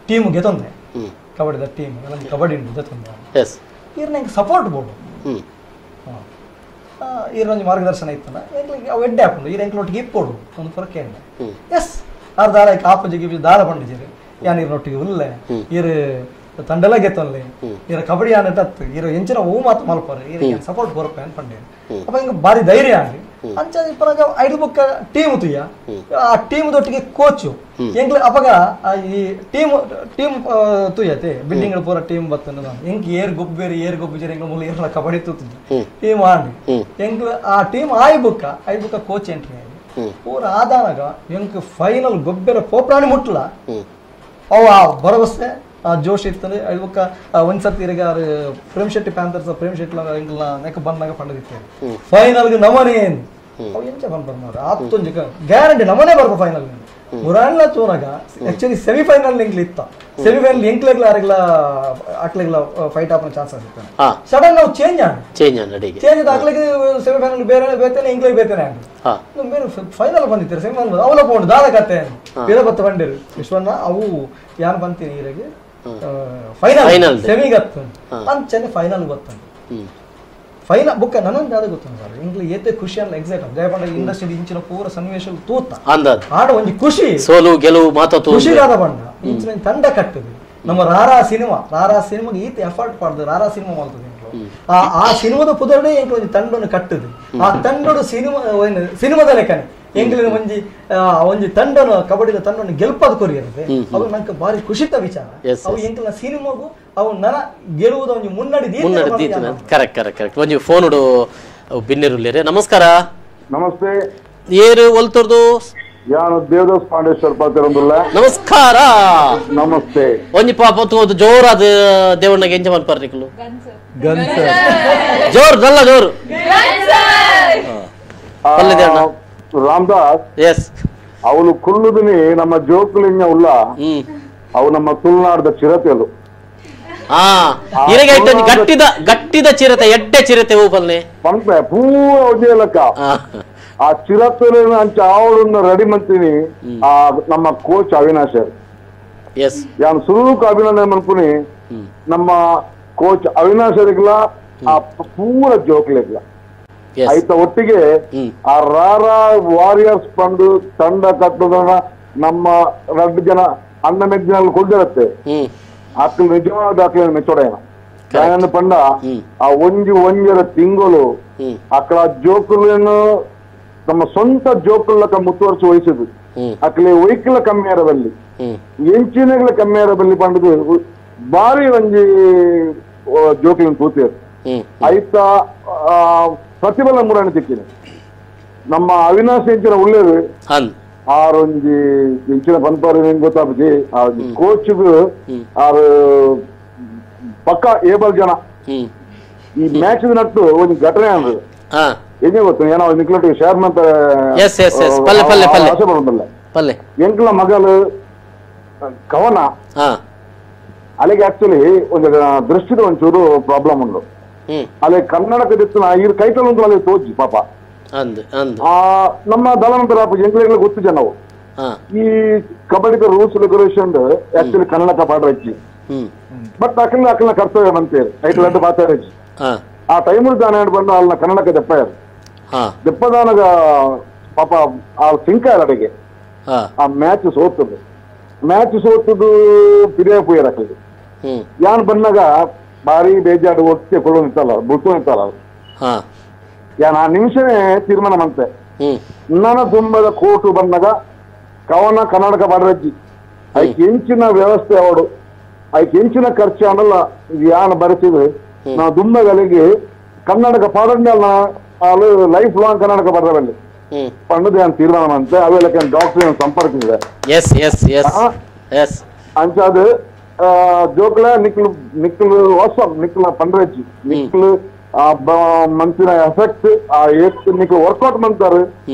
ಟೀಮ್ ಗೆತೊಂದೆ ಕಬಡ್ಡಿದ ಟೀಮ್ ಕಬಡ್ಡಿ ಗೆತೊಂದೆ ಈರ್ನ ಎಂಕ್ ಸಪೋರ್ಟ್ ಬೋಡು ಈರ್ನೊಂಜಿ ಮಾರ್ಗದರ್ಶನ ಇತ್ತಲ್ಲ ಎಂಕ್ಲಿಗೆ ಅವು ಎಡ್ಡೆ ಹಾಕೊಂಡು ಈರ್ ಎಂಕ್ಲೊಟ್ಟಿಗೆ ಇಪ್ಪೋಡು ಒಂದು ಪುರಕ್ಕೆ ಎಸ್ ಆರ್ ದಾರ ಆಪುಜಿ ಗಿಪುಜಿ ದಾರ ಪಂಡಿಜರು ಯಾನ್ ಈರ್ನೊಟ್ಟಿಗೆ ಉಲ್ಲೆ ಈರ್ ತಂಡಲ ಗೆತ್ತೊಲ್ಲೆ ಈರ ಕಬಡ್ಡಿ ಆನಟ್ ಅತ್ತು ಈರ ಎಂಚಿನ ಹೂ ಮಾತು ಮಲ್ಪರು ಈರ ಸಪೋರ್ಟ್ ಕೊರಪೆ ಅಂತ ಪಂಡೆ ಅಪ್ಪ ಹಿಂಗೆ ಭಾರಿ ಧೈರ್ಯ ಆಂಡಿ ಅಂಚ ಇಪ್ಪನಾಗ ಐದು ಬೊಕ್ಕ ಟೀಮ್ ತುಯ್ಯ ಆ ಟೀಮ್ ದೊಟ್ಟಿಗೆ ಕೋಚು ಎಂಕ್ಲ ಅಪಗ ಈ ಟೀಮ್ ಟೀಮ್ ತುಯ್ಯತೆ ಬಿಲ್ಡಿಂಗ್ ಪೂರ ಟೀಮ್ ಬತ್ತನ ಎಂಕ್ ಏರ್ ಗೊಬ್ಬೇರು ಏರ್ ಗೊಬ್ಬುಜರು ಎಂಕ್ಲ ಮೂಲ ಏರ್ಲ ಕಬಡ್ಡಿ ತೂತಿದ್ದೆ ಟೀಮ್ ಆಂಡಿ ಎಂಕ್ಲ ಆ ಟೀಮ್ ಆಯ್ ಬೊಕ್ಕ I ಬೊಕ್ಕ ಕೋಚ್ ಎಂಟ್ರಿ ಆಗಿ ಪೂರ ಆದಾನಾಗ ಎಂಕ್ ಫೈನಲ್ ಗೊಬ್ಬೆರ ಪೋಪ್ರಾಣಿ ಮುಟ್ಲ ಅವು ಆ ಭರವಸೆ ಆ ಜೋಶ್ ಇತ್ತಂದ್ರೆ ಬೊಕ್ಕ ಒಂದ್ಸರ್ತಿ ಇರಗ ಪ್ರೇಮ್ ಶೆಟ್ಟಿ ಪ್ಯಾಂಥರ್ಸ್ ಪ್ರೇಮ್ ಶೆಟ್ಟಿ ಎಂಕ್ಲ ನೆಕ್ ಬಂದಾಗ ಪಂಡದಿತ್ತೇನೆ ಫೈನಲ್ಗೆ ನಮನೇ ಅವು ಎಂಚ ಬಂದ್ ಮಾರ ಆತ್ತೊಂಜಿ ಗ್ಯಾರಂಟಿ ನಮನೇ ಬರ್ಪ ಫೈನಲ್ ಮುರಾಣ್ಲ ತೂನಾಗ ಆಕ್ಚುಲಿ ಸೆಮಿಫೈನಲ್ ಎಂಕ್ಲ ಇತ್ತ ಸೆಮಿಫೈನಲ್ ಎಂಕ್ಲೆಗ್ಲ ಅರೆಗ್ಲ ಅಕ್ಲೆಗ್ಲ ಫೈಟ್ ಆಪನ ಚಾನ್ಸ್ ಆಗುತ್ತೆ ಸಡನ್ ನಾವು ಚೇಂಜ್ ಆಂಡ್ ಚೇಂಜ್ ಆಂಡ್ ಚೇಂಜ್ ಅಕ್ಲೆಗ್ ಸೆಮಿಫೈನಲ್ ಬೇರೆ ಬೇತೇನೆ ಎಂಕ್ಲೆಗ್ ಬೇತೇನೆ ಆಂಡ್ ಬೇರೆ ಫೈನಲ್ ಬಂದಿತ್ತಾರೆ ಸೆಮಿಫೈನಲ್ ಅವಲ ಪೋಂಡು ದಾದ ಕತೆ ಬೇರೆ ಬತ್ತ ಬಂಡಿರು ವಿಶ್ವನ್ನ ಅವು ಯಾನ್ ಬಂತೀನಿ ಈರೆಗೆ ಫೈನಲ್ ಸೆಮಿಗತ್ತು ಅಂಚನೆ ಫೈನಲ್ ಗೊತ್ತಂಡು ಫೈನಲ್ ಬುಕ್ಕ ನನ್ನೊಂದು ಯಾವ್ದು ಗೊತ್ತ ಸರ್ ಇಂಗ್ಲಿ ಏತೆ ಖುಷಿ ಅಲ್ಲ ಎಕ್ಸೈಟ್ ಜಯಪಂಡ ಇಂಡಸ್ಟ್ರಿ ಇಂಚಿನ ಪೂರ ಸನ್ನಿವೇಶ ತೂತ ಆಡ ಒಂಜಿ ಖುಷಿ ಸೋಲು ಗೆಲುವು ಮಾತು ಖುಷಿ ಆದ ಬಣ್ಣ ಇಂಚಿನ ತಂಡ ಕಟ್ಟುದು ನಮ್ಮ ರಾರಾ ಸಿನಿಮಾ ರಾರಾ ಸಿನಿಮಾಗೆ ಈತ ಎಫರ್ಟ್ ಪಡ್ದು ರಾರಾ ಸಿನಿಮಾ ಮಾಡ್ತದೆ ಎಂಕ್ಲು ಆ ಆ ಸಿನಿಮಾದ ಪುದರ್ಡೆ ಎಂಕ್ಲು ಒಂಜಿ ತಂಡನ್ನು ಕಟ್ಟುದು ಆ ತಂಡೋಡು ಸಿನಿಮಾ ಸಿನಿಮಾದ ಲೆಕ್ಕನೆ ಎಂಗ್ಲಿನ ಒಂಜಿ ಒಂಜಿ ತಂಡನು ಕಬಡ್ಡಿದ ತಂಡನ್ನು ಗೆಲ್ಪದ ಕೊರಿಯರುತ್ತೆ ಅವು ನಂಗೆ ಭಾರಿ ಖುಷಿತ ವಿಚಾರ ಅವು ಎಂಕ್ಲಿನ ಸಿನಿಮಾಗೂ ಅವು ನನ ಗೆಲುವುದ ಒಂಜಿ ಮುನ್ನಡಿ correct correct correct ಒಂಜಿ ಫೋನ್ ಬಿನ್ನಿರುಲ್ಲೇರೆ ನಮಸ್ಕಾರ ನಮಸ್ತೆ ಏರು ಒಲ್ತುರ್ದು ಯಾನು ದೇವದಾಸ್ ಪಾಂಡೇಶ್ವರ ಪಾತಿರಂದುಲ್ಲ ನಮಸ್ಕಾರ ನಮಸ್ತೆ ಒಂಜಿ ಪಾಪ ತೋದು ಜೋರಾದ ದೇವಣ್ಣಗೆ ಎಂಜ ಮನ್ಪರ್ನಿಕ್ಲು ಜೋರ್ ನಲ್ಲ ಜೋರು ರಾಮದಾಸ್ ಎಸ್ ಅವನು ಕುಲ್ಲುದಿನಿ ನಮ್ಮ ಜೋಕುಲಿಂಗ ಉಲ್ಲ ಅವು ನಮ್ಮ ತುಳುನಾಡದ ಚಿರತೆಲು ಗಟ್ಟಿದ ಗಟ್ಟಿದ ಚಿರತೆ ಎಡ್ಡೆ ಚಿರತೆ ಹೂಪಲ್ನೆ ಪಂಪೆ ಪೂರ ಉಜ್ಜೇಲಕ್ಕ ಆ ಚಿರತೆ ಅಂಚ ಅವಳನ್ನ ರೆಡಿ ಮಂತೀನಿ ಆ ನಮ್ಮ ಕೋಚ್ ಅವಿನಾಶ್ ಎಸ್ ಯಾನ್ ಸುರುಕು ಅಭಿನಂದನೆ ಮನ್ಪುನಿ ನಮ್ಮ ಕೋಚ್ ಅವಿನಾಶರಿಗ್ಲ ಆ ಪೂರ ಜೋಕ್ಲಿಗ್ಲ ಆಯ್ತ ಒಟ್ಟಿಗೆ ಆ ರಾರಾ ವಾರಿಯರ್ಸ್ ಬಂದು ತಂಡ ಕಟ್ಟೋದನ್ನ ನಮ್ಮ 2 ಜನ ಅಣ್ಣ ಮೆಜ್ಜಿನಲ್ಲಿ ಕೊಡ್ದಿರತ್ತೆ ಆಕಲ್ ನಿಜವಾದ ಆಕಲಿನ ಮೆಚ್ಚೋಡೇನ ಪಂಡ ಆ ಒಂಜಿ ಒಂಜರ ತಿಂಗಳು ಆಕಳ ಜೋಕುలను ನಮ್ಮ ಸ್ವಂತ ಜೋಕುಲಕ ಮುತುವರ್ಸಿ ವಹಿಸುದು ಆಕಲೆ ಒಯ್ಕಲ ಕಮ್ಮಿ ಅರಬಲ್ಲಿ ಎಂಚಿನಗಳ ಕಮ್ಮಿ ಅರಬಲ್ಲಿ ಪಂಡದು ಬಾರಿ ಒಂಜಿ ಜೋಕುలను ತೂತಿರು ಆಯ್ತ ಪ್ರತಿಫಲ ಮೂರನೇ ತಿಕ್ಕಿನ ನಮ್ಮ ಅವಿನಾಶ್ ಎಂಚಿನ ಉಳ್ಳೇರು ಆರೊಂಜಿ ಎಂಚಿನ ಪನ್ಪಾರು ನಿಂಗೆ ಗೊತ್ತಾಪುಜಿ ಆ ಕೋಚ್ ಆರು ಪಕ್ಕ ಏಬಲ್ ಜನ ಈ ಮ್ಯಾಚ್ ನಟ್ಟು ಒಂದು ಘಟನೆ ಅಂದ್ರೆ ಏನೇ ಗೊತ್ತು ಏನೋ ನಿಕ್ಲೊಟ್ಟಿಗೆ ಶೇರ್ ಮಾಡ್ತಾರೆ ಆಸೆ ಪಡೋದಿಲ್ಲ ಎಂಕ್ಲ ಮಗಲು ಕವನ ಅಲ್ಲಿಗೆ ಆಕ್ಚುಲಿ ಒಂದು ದೃಷ್ಟಿದ ಒಂಚೂರು ಪ್ರಾಬ್ಲಮ್ ಉಂಟು ಅಲ್ಲಿ ಕನ್ನಡಕ್ಕೆ ಈ ಕೈತಲ್ ಉಂಟು ಅಲ್ಲಿ ತೋಜಿ ಪಾಪ ಆ ನಮ್ಮ ದಳನಂತರ ಎಂಕ್ಲೆಗ್ಲ ಗೊತ್ತು ಜನ ನಾವು ಈ kabaddi rules regulation actually Kannada ಪಾಠ ಹಚ್ಚಿ ಬಟ್ ಅಕಲ್ನ ಅಕಲ್ನ ಕರ್ತವ್ಯ ಮಂತೇರು ಐಟ್ಲಂಟು ಮಾತಾಡಜ್ಜಿ ಆ ಟೈಮ್ ದಾನ ಬಂದು ಅಲ್ಲ ಕನ್ನಡಕ್ಕೆ ದೆಪ್ಪ ದೆಪ್ಪದಾನಗ ಪಾಪ ಆ ಸಿಂಕ ಅಡಿಗೆ ಆ ಮ್ಯಾಚ್ ಸೋತದು ಮ್ಯಾಚ್ ಸೋತದು ಪಿರಿಯ ಪುಯ್ಯರ್ ಅಕಲಿಗೆ ಯಾನ್ ಬಂದಾಗ ಭಾರಿ ಬೇಜಾರು ಒತ್ತೆ ಕೊಡೋ ನಿಂತಲ್ಲ ಬುಟ್ಟು ನಿಂತಲ್ಲ ಯಾನ್ ಆ ನಿಮಿಷನೇ ತೀರ್ಮಾನ ಮಂತೆ ನನ್ನ ತುಂಬದ ಕೋಟು ಬಂದಾಗ ಕವನ ಕರ್ನಾಟಕ ಬಾಡ್ರಜ್ಜಿ ಐಕ್ ಹೆಂಚಿನ ವ್ಯವಸ್ಥೆ ಅವಡು ಐಕ್ ಹೆಂಚಿನ ಖರ್ಚು ಅನ್ನಲ್ಲ ಯಾನ್ ಬರೆಸಿದ್ರೆ ನಾವು ದುಂಬಗಲಿಗೆ ಕರ್ನಾಟಕ ಪಾಡಂಡ ಲೈಫ್ ಲಾಂಗ್ ಕರ್ನಾಟಕ ಪಾಡದಲ್ಲಿ ಪಂಡದ ಯಾನ್ ತೀರ್ಮಾನ ಮಂತೆ ಅವೆಲ್ಲ ಡಾಕ್ಟರ್ ಸಂಪರ್ಕಿಸಿದೆ S S S S ಅಂಚಾದ ಜೋಕ್ಲ ನಿಕ್ಲು ನಿಕ್ಲು ವಾಸ್ತವ ನಿಕ್ಲ ಪಂಡ್ರಜ್ಜಿ ನಿಕ್ಲು ಆ ಮನ್ಸಿನ ಎಫೆಕ್ಟ್ ಆ ಏತ್ ನಿಕ್ಲು ವರ್ಕೌಟ್ ಮಂತಾರೆ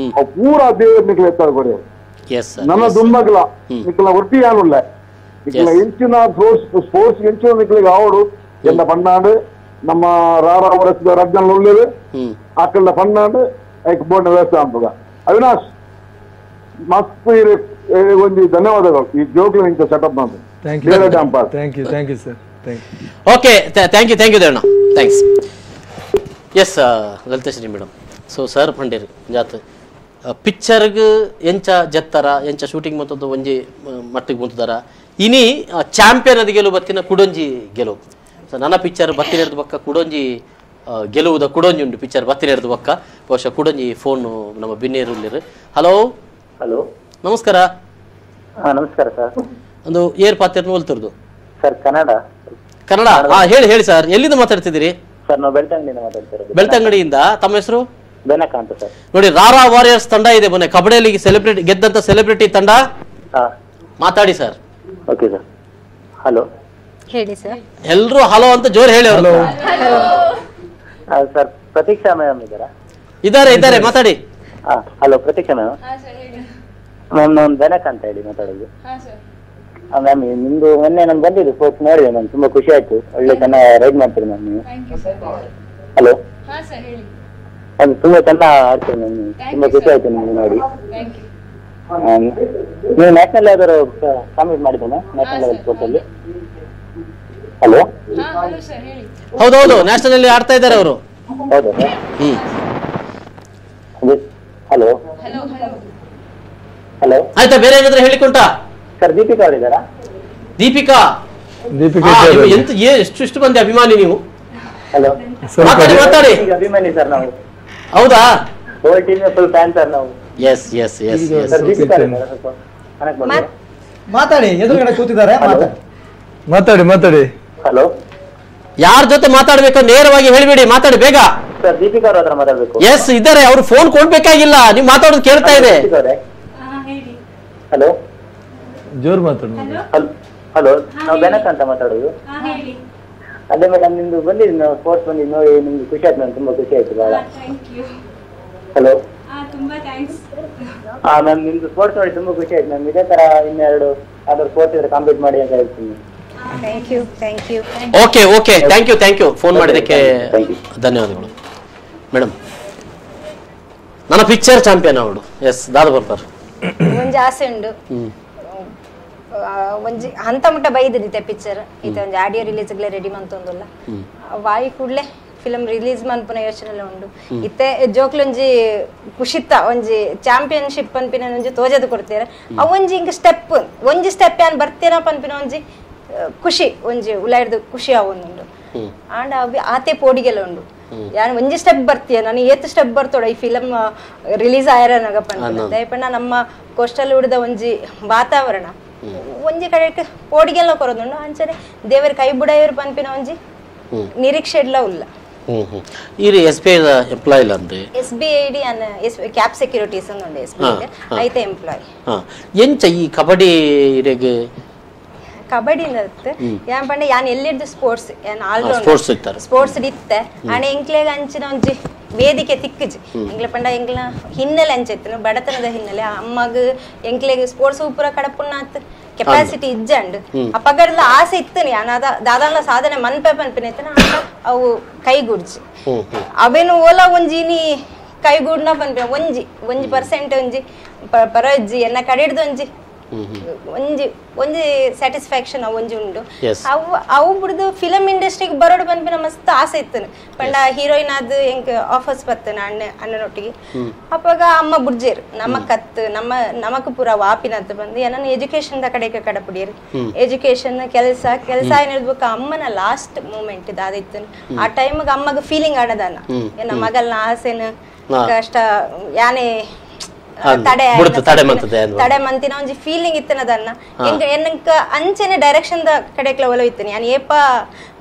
ಪೂರಾ ದೇವ್ರ ನಿಕ್ಲು ಎತ್ತಾರೆ ಕೊಡಿ ನನ್ನ ದುಂಬಗ್ಲ ನಿಕ್ಲ ಒಟ್ಟಿ ಯಾನುಲ್ಲ ನಿಕ್ಲ ಎಂಚಿನ ಸ್ಪೋರ್ಟ್ಸ್ ಸ್ಪೋರ್ಟ್ಸ್ ಎಂಚಿನ ನಿಕ್ಲಿಗೆ ಆವಡು ಎಲ್ಲ ಬಣ್ಣಾಡು ನಮ್ಮ ರಾರ ವರ್ಷದ ರಜ್ಜನ್ ಉಳ್ಳೇರು ಆಕಳ ಪನ್ನಾಂಡ್ ಐಕ್ ಬೋರ್ಡ್ ವ್ಯವಸ್ಥೆ ಅಂತದ ಅವಿನಾಶ್ ಮಸ್ತ್ ಒಂದು ಧನ್ಯವಾದಗಳು ಈ ಜೋಕ್ಲು ಇಂಚ ಸೆಟಪ್ ಮಾಡ್ತು. Thank you thank you thank you sir. Thank you. Okay, thank you thank you Devanna, thanks. Yes Lalithashree madam, so sir ಪಂಡೇರು ಜಾತ್ ಪಿಕ್ಚರ್ಗ್ ಎಂಚ ಜತ್ತರ ಎಂಚ ಶೂಟಿಂಗ್ ಮತ್ತೊಂದು ಒಂಜಿ ಮಟ್ಟಿಗೆ ಬಂತದಾರ ಇನಿ ಚಾಂಪಿಯನ್ ಅದು ಗೆಲುವು ಬತ್ತಿನ ಕುಡೊಂಜಿ ಗೆಲುವು. ಸೊ ನನ್ನ ಪಿಕ್ಚರ್ ಬತ್ತಿನ ಬಕ್ಕ ಕುಡೊಂಜಿ ಗೆಲುವುದ ಕುಡೊಂಜಿ ಉಂಟು ಪಿಕ್ಚರ್ ಬತ್ತಿನ ಬಕ್ಕ ಬಹುಶಃ ಕುಡೊಂಜಿ ಫೋನ್ ನಮ್ಮ ಬಿನ್ನೇರುಲ್ಲಿರು. ಹಲೋ ಹಲೋ ನಮಸ್ಕಾರ. ನಮಸ್ಕಾರ ಸರ್. ಒಂದು ಏರ್ ಪಾತ್ರ ಹೋಲ್ತಿರ್ದು ಸರ್. ಕನ್ನಡ ಕನ್ನಡ ಹಾ ಹೇಳಿ ಹೇಳಿ ಸರ್, ಎಲ್ಲಿಂದ ಮಾತಾಡ್ತಿದ್ದೀರಿ ಸರ್? ನಾವು ಬೆಳ್ತಂಗಡಿಯಿಂದ ಮಾತಾಡ್ತಿರೋದು. ಬೆಳ್ತಂಗಡಿಯಿಂದ. ತಮ್ಮ ಹೆಸರು? ಬೆನಕ ಅಂತ ಸರ್. ನೋಡಿ ರಾರಾ ವಾರಿಯರ್ಸ್ ತಂಡ ಇದೆ ಮೊನ್ನೆ ಕಬಡ್ಡಿಯಲ್ಲಿ ಸೆಲೆಬ್ರಿಟಿ ಗೆದ್ದಂತ ಸೆಲೆಬ್ರಿಟಿ ತಂಡ, ಮಾತಾಡಿ sir. Okay sir. Hello ಹೇಳಿ ಸರ್. ಎಲ್ಲರೂ ಹಲೋ ಅಂತ ಜೋರ್ ಹೇಳಿ. Hello sir, Pratiksha ma'am ಇದ್ದಾರಾ? ಇದ್ದಾರೆ ಇದ್ದಾರೆ, ಮಾತಾಡಿ. Hello Pratiksha ma'am. Ma'am ನಾನು ಬೆನಕ ಅಂತ ಹೇಳಿ ಮಾತಾಡೋದು. ಮ್ಯಾಮ್ ನಿಮ್ದು ಮೊನ್ನೆ ನಾನು ಬಂದಿದ್ದು ಸ್ಪೋರ್ಟ್ಸ್ ನೋಡಿದೆ ಮ್ಯಾಮ್, ತುಂಬಾ ಖುಷಿ ಆಯ್ತು, ಒಳ್ಳೆ ಚೆನ್ನಾಗಿ ರೈಡ್ ಮಾಡ್ತೀರಿ ಮ್ಯಾಮ್ ನೀವು. ಹಲೋ, ಅದು ತುಂಬಾ ಚೆನ್ನಾಗಿ ಆಡ್ತೀರಿ ಮ್ಯಾಮ್ ನೀವು, ತುಂಬಾ ಖುಷಿ ಆಯ್ತು ನಿಮ್ಗೆ ನೋಡಿ. ನೀವು ನ್ಯಾಷನಲ್ ಯಾವ್ದಾದ್ರು ಕಾಂಪೀಟ್ ಮಾಡಿದ್ದೆ ma'am, national level sports ಅಲ್ಲಿ? ಹಲೋ, ಹೌದೌದು, ನ್ಯಾಷನಲ್ ಅಲ್ಲಿ ಆಡ್ತಾ ಇದ್ದಾರೆ ಅವರು. ಹೌದಾ sir? Hello hello, ಆಯ್ತಾ, ಬೇರೆ ಏನಾದ್ರೂ ಹೇಳಿಕೊಂಟ ಸರ್? ದೀಪಿಕಾ ಅವರು ಇದ್ದಾರಾ? ದೀಪಿಕಾ ದೀಪಿಕಾ ಎಂತ ಎಷ್ಟು ಇಷ್ಟು ಮಂದಿ ಅಭಿಮಾನಿ ನೀವು. ಹಲೋ, ಮಾತಾಡಿ ಮಾತಾಡಿ. ಅಭಿಮಾನಿ ಸರ್ ನಾವು. ಹೌದಾ? Whole team full fan sir ನಾವು. Yes yes yes yes. Sir Deepika ಅವರು ಸ್ವಲ್ಪ ಕನೆಕ್ಟ್ ಮಾಡಿ ಮಾತಾಡಿ, ಎದುರುಗಡೆ ಕೂತಿದ್ದಾರೆ, ಮಾತಾಡಿ ಮಾತಾಡಿ. ಹಲೋ, ಯಾರ ಜೊತೆ ಮಾತಾಡಬೇಕು ನೇರವಾಗಿ ಹೇಳಿಬಿಡಿ, ಮಾತಾಡಿ ಬೇಗ. ಸರ್ ದೀಪಿಕಾ ಅವರ ಹತ್ರ ಮಾತಾಡಬೇಕು. ಎಸ್ ಇದ್ದಾರೆ ಅವರು, ಫೋನ್ ಕೊಡ್ಬೇಕಾಗಿಲ್ಲ, ನೀವು ಮಾತಾಡೋದು ಕೇಳ್ತಾ ಇದೆ. ಹಲೋ, ಜೋರ್ ಮಾತಾಡಿ. ಹಲೋ, ನಾವು ಬೆನಕ್ ಅಂತ ಮಾತಾಡೋದು. ಅದೇ ಮೇಡಮ್, ನಿಮ್ದು ಬಂದಿದ್ದು ನಾವು ಸ್ಪೋರ್ಟ್ಸ್ ಬಂದಿದ್ದು ನೋಡಿ ನಿಮ್ಗೆ ಖುಷಿ ಆಯ್ತು ಮ್ಯಾಮ್, ತುಂಬಾ ಖುಷಿ ಆಯ್ತು ಬಹಳ. ಹಲೋ, ಹಾ ಮ್ಯಾಮ್, ನಿಮ್ದು ಸ್ಪೋರ್ಟ್ಸ್ ನೋಡಿ ತುಂಬಾ ಖುಷಿ ಆಯ್ತು ಮ್ಯಾಮ್. ಇದೇ ತರ ಇನ್ನೆರಡು ಯಾವ್ದಾದ್ರು ಸ್ಪೋರ್ಟ್ಸ್ ಇದ್ರೆ ಕಾಂಪೀಟ್ ಮಾಡಿ ಅಂತ ಹೇಳ್ತೀನಿ. Thank you thank you. Okay okay, thank you thank you, phone ಮಾಡಿದ್ದಕ್ಕೆ ಧನ್ಯವಾದಗಳು ಮೇಡಮ್. ನನ್ನ ಪಿಕ್ಚರ್ ಚಾಂಪಿಯನ್ ಅವಳು. ಎಸ್ ದಾದ ಬರ್ಬಾರ್ ಒಂಜಿ ಆಸೆ ಉಂಡು, ಒಂಜಿ ಹಂತ ಮುಟ್ಟ ಬೈದಿದ್ದೆ ಪಿಕ್ಚರ್ ಇತ್ತೆ ಒಂಜಿ ಆಡಿಯೋ ರಿಲೀಸ್ ಗ್ಲೇ ರೆಡಿ ಮಂತೊಂದುಲ್ಲ, ವಾಯಿ ಕೂಡಲೇ ಫಿಲಮ್ ರಿಲೀಸ್ ಮನ್ಪುನ ಯೋಚನೆ ಉಂಡು. ಇತ್ತೆ ಜೋಕ್ಲೊಂಜಿ ಖುಷಿತ್ತ ಒಂಜಿ ಚಾಂಪಿಯನ್ಶಿಪ್ ಪನ್ಪಿನ ಒಂಜಿ ತೋಜದು ಕೊಡ್ತೀರ, ಅವೊಂಜಿ ಹಿಂಗ ಸ್ಟೆಪ್ ಒಂಜಿ ಸ್ಟೆಪ್ ಯಾನ್ ಬರ್ತೀನ ಪನ್ಪಿನ ಒಂಜಿ ಖುಷಿ ಒಂಜಿ ಉಲಾಯ್ದು ಖುಷಿ ಆವೊಂದುಂಡು. ಆಂಡ ಅವಿ ಆತೆ ಪೋಡಿಗೆಲ್ಲ ಉಂಡು, ಯಾನ್ ಒಂಜಿ ಸ್ಟೆಪ್ ಬರ್ತೀಯ ನಾನು ಏತ್ ಸ್ಟೆಪ್ ಬರ್ತೋಡ ಈ ಫಿಲಮ್ ರಿಲೀಸ್ ಆಯರನಾಗ ಪನ್ಪಿನ ದಯಪಣ್ಣ. ನಮ್ಮ ಕೋಸ್ಟಲ್ ಉಡಿದ ಒಂಜಿ ವಾತಾವರಣ ಒಂಜಿ ಕಡೆ ಪೋಡಿಗೆಲ್ಲ ಕೊರೋದುಂಡು, ಅಂಚನೆ ದೇವರ ಕೈ ಬುಡಯವರು ಪನ್ಪಿನ ಒಂಜಿ ನಿರೀಕ್ಷೆ ಇಲ್ಲ ಉಲ್ಲ. ಈ S B I employee ಅಂದ್ರೆ S B I D an S cap securities ಉಂಡು S B I ಐತೆ ಎಂಪ್ಲಾಯ್. ಎಂಚ ಈ ಕಬಡ್ಡಿ ಇರೆಗೆ? ಕಬಡ್ಡಿ ಯಾನ್ ಪಂಡ ಯಾನ್ ಎಲ್ಲಿಡ್ದು ಸ್ಪೋರ್ಟ್ಸ್ ಯಾನ್ ಆಲ್ರೌಂಡ್ ಸ್ಪೋರ್ಟ್ಸ್ ಇತ್ತೆ ಆಂಡ ಎಂಕ್ಲೆಗ್ ಅಂಚಿನ ಒಂಜಿ ವೇದಿಕೆ ತಿಕ್ಕುಜಿ. ಎಂಕ್ಲೆ ಪಂಡ ಎಂಕ್ಲ ಹಿನ್ನೆಲೆ ಅಂಚೆತ್ತನು ಬಡತನದ ಹಿನ್ನೆಲೆ ಅಮ್ಮಗ್ ಎಂಕ್ಲೆಗ್ ಸ್ಪೋರ್ಟ್ಸ್ ಪೂರ ಕಡಪುಣ್ಣಾತ್ ಕೆಪಾಸಿಟಿ ಇಜ್ಜಂಡ್ ಅಪಗಡ್ಲ ಆಸೆ ಇತ್ತನು ಯಾನ್ ಅದ ದಾದಾನ್ಲ ಸಾಧನೆ ಮನ್ಪೆ ಪನ್ಪಿನ ಇತ್ತನ ಅವು ಕೈಗೂಡ್ಜಿ. ಅವೇನು ಓಲ ಒಂಜಿ ನೀ ಕೈಗೂಡ್ನ ಪನ್ಪಿನ ಒಂಜಿ ಒಂಜಿ ಪರ್ಸೆಂಟ್ ಒಂಜಿ ಪರಜ್ಜಿ ಎನ್ನ ಕಡೆಡ್ದು ಒಂಜಿ ಒಂಜಿ ಒಂಜಿ ಸ್ಯಾಟಿಸ್ಫ್ಯಾಕ್ಷನ್ ಅವು ಒಂಜಿ ಉಂಡು. ಅವು ಅವು ಬಿಡ್ದು ಫಿಲಮ್ ಇಂಡಸ್ಟ್ರಿಗೆ ಬರೋಡು ಪನ್ಪಿನ ಮಸ್ತ್ ಆಸೆ ಇತ್ತನು. ಪಂಡ ಹೀರೋಯಿನ್ ಆದ್ ಎಂಕ್ ಆಫರ್ಸ್ ಬತ್ತನ ಅಣ್ಣ ಅಣ್ಣನೊಟ್ಟಿಗೆ, ಅಪ್ಪಗ ಅಮ್ಮ ಬುಡ್ಜೇರು ನಮ್ಮ ಕತ್ತು ನಮ್ಮ ನಮಕ್ ಪೂರ ವಾಪಿನಂತ ಬಂದು ನನ್ನ ಎಜುಕೇಶನ್ the ಕಡೆಗೆ ಕಡಪುಡಿಯರು. ಎಜುಕೇಶನ್ ಕೆಲಸ ಕೆಲಸ ಏನಿರ್ಬೇಕು ಅಮ್ಮನ ಲಾಸ್ಟ್ ಮೂಮೆಂಟ್ ಇದಾದಿತ್ತು. ಆ ಟೈಮ್ಗೆ ಅಮ್ಮಗ ಫೀಲಿಂಗ್ ಆಡದನ್ನ ಏನ ಮಗಲ್ನ ಆಸೆನ ಕಷ್ಟ ಯಾನೇ ತಡೆ ತಡೆ ಮಂತಿನ ಒಂಜಿ ಫೀಲಿಂಗ್ ಇತ್ತನದನ್ನ ಎಂಕ ಅಂಚೆನೆ ಡೈರೆಕ್ಷನ್ the ಕಡೆಕ್ಲ ಒಲವು ಇತ್ತನೆ. ಯಾನ್ ಏಪ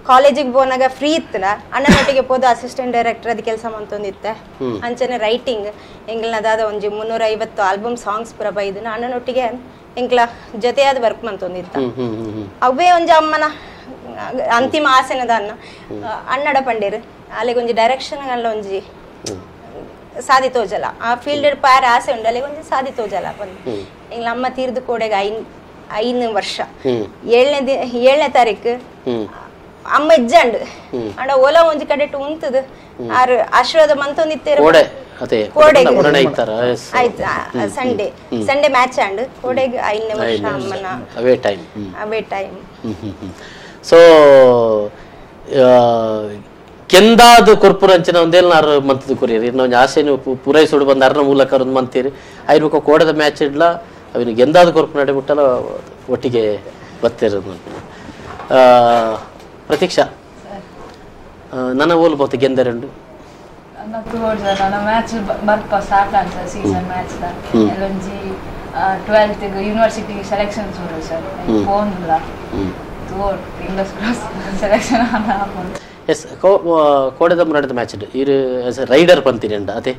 ಕಾಲೇಜಿಗೆ ಪೋನಾಗ ಫ್ರೀ ಇತ್ತನ ಅಣ್ಣನೊಟ್ಟಿಗೆ ಪೋದು ಅಸಿಸ್ಟೆಂಟ್ ಡೈರೆಕ್ಟರ್ ಅದು ಕೆಲಸ ಮಂತೊಂದಿತ್ತೆ. ಅಂಚೆನೆ ರೈಟಿಂಗ್ ಎಂಗ್ಲದಾದ ಒಂಜಿ 350 ಆಲ್ಬಮ್ ಸಾಂಗ್ಸ್ ಪೂರ ಬೈದನ ಅಣ್ಣನೊಟ್ಟಿಗೆ ಎಂಕ್ಲ ಜೊತೆಯಾದ ವರ್ಕ್ ಮಂತೊಂದಿತ್ತ. ಅವೇ ಒಂಜಿ ಅಮ್ಮನ ಅಂತಿಮ ಆಸೆನದ ಅನ್ನ ಅಣ್ಣಡ ಪಂಡೇರು ಅಲ್ಲಿಗೆ ಒಂಜಿ ಡೈರೆಕ್ಷನ್ ಅಲ್ಲ ಒಂಜಿ ಸಾಧಿ ತೋಜಲ ಆ ಫೀಲ್ಡ್ ಪಾರ ಆಸೆ ಉಂಡು ಅಲ್ಲಿಗೆ ಒಂಜಿ ಸಾಧಿ ತೋಜಲ ಬಂದು. ಎಂಗ್ಲ ಅಮ್ಮ ತೀರ್ದು ಕೋಡೆಗೆ 5 ವರ್ಷ 7ನೇ ತಾರೀಕು ಅಮ್ಮ ಇಜ್ಜಂಡು ಅಂಡ ಓಲ ಒಂಜಿ ಕಡೆಟ್ ಉಂತದು ಆರು ಆಶೀರ್ವಾದ ಮಂತೊಂದಿತ್ತೇರು ಕೋಡೆ ಅದೇ ಕೋಡೆ ಆಯ್ತು Sunday Sunday match and ಕೋಡೆಗೆ 5ನೇ ವರ್ಷ ಅಮ್ಮನ ಅವೇ ಟೈಮ್ ಅವೇ ಟೈಮ್. ಸೊ ಕೆಂದಾದ ಕೊರ್ಪುರಂಚಿನ ಒಂದೇನಾರು ಮಂತದ ಕೊರಿಯರಿ ಇನ್ನೊಂದು ಆಸೆನು ಪೂರೈಸೋಡು ಬಂದು ಅರ್ನ ಮೂಲಕ ಒಂದು ಮಂತೀರಿ ಐದು ಕೋಡದ ಮ್ಯಾಚ್ ಇಡ್ಲ ಅವನಿಗೆ ಎಂದಾದ ಕೊರ್ಪು ನಡೆ ಬಿಟ್ಟಲ್ಲ ಒಟ್ಟಿಗೆ ಬರ್ತಿರೋದು. ಪ್ರತೀಕ್ಷಾ ನನ್ನ ಓಲ್ ಬೋತ ಗೆಂದರೆಂಡು ನನ್ನ ಮ್ಯಾಚ್ ಬರ್ಪ ಸ್ಟಾರ್ಟ್ ಆನ್ sir season match ಎಲ್ಲೊಂಜಿ 12th university selection ಸುರು sir phone fingers cross selection ಆಪುಂಡು. ಎಸ್ ಕೋಡೆದ ನಡೆದ ಮ್ಯಾಚ್ ಇರು ಎಸ್ ರೈಡರ್ ಪಂತೀನಿ ಅಂಡ ಅದೇ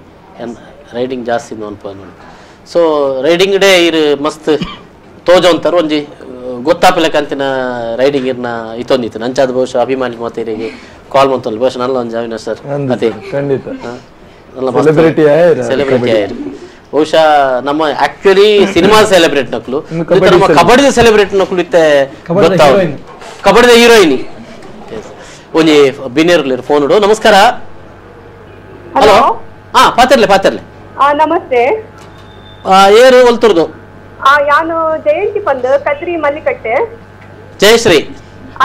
ರೈಡಿಂಗ್ ಜಾಸ್ತಿ ಅನ್ಪ. So riding day ಇರು ಮಸ್ತ್ ತೋಜ ಅಂತಾರೆ ಒಂಜಿ ಗೊತ್ತಾಪಿಲಕ ಅಂತಿನ ರೈಡಿಂಗ್ ಇರ್ನ ಇತ್ತೊಂದಿತ್ತು ನಂಚಾದ ಬಹುಶಃ ಅಭಿಮಾನಿ ಮತ್ತೆ ಕಾಲ್ ಮಂತೊಂದು ಬಹುಶಃ ನಲ್ಲ ಒಂಜಿ ಅವಿನಾಶ್ ಸರ್ ಅದೇ ಖಂಡಿತ ಸೆಲೆಬ್ರಿಟಿ ಆಯ್ರು ಬಹುಶಃ ನಮ್ಮ actually cinema celebrate ನಕ್ಲು ನಮ್ಮ ಕಬಡ್ಡಿ ಸೆಲೆಬ್ರಿಟಿ ನಕ್ಲು ಇತ್ತೆ ಕಬಡ್ಡಿದ ಹೀರೋಯಿನ್ ಒಂಜಿ ಬಿನೇರ್ಲಿ ಫೋನ್ ಇಡು. ನಮಸ್ಕಾರ. ಹಲೋ. ಹಾ ಪಾತಿರ್ಲೆ ಪಾತಿರ್ಲೆ. ನಮಸ್ತೆ. ಏರು ಒಲ್ತುರ್ದು ಯಾನು ಜಯಂತಿ ಬಂದು ಕದ್ರಿ ಮಲ್ಲಿಕಟ್ಟೆ. ಜಯಶ್ರೀ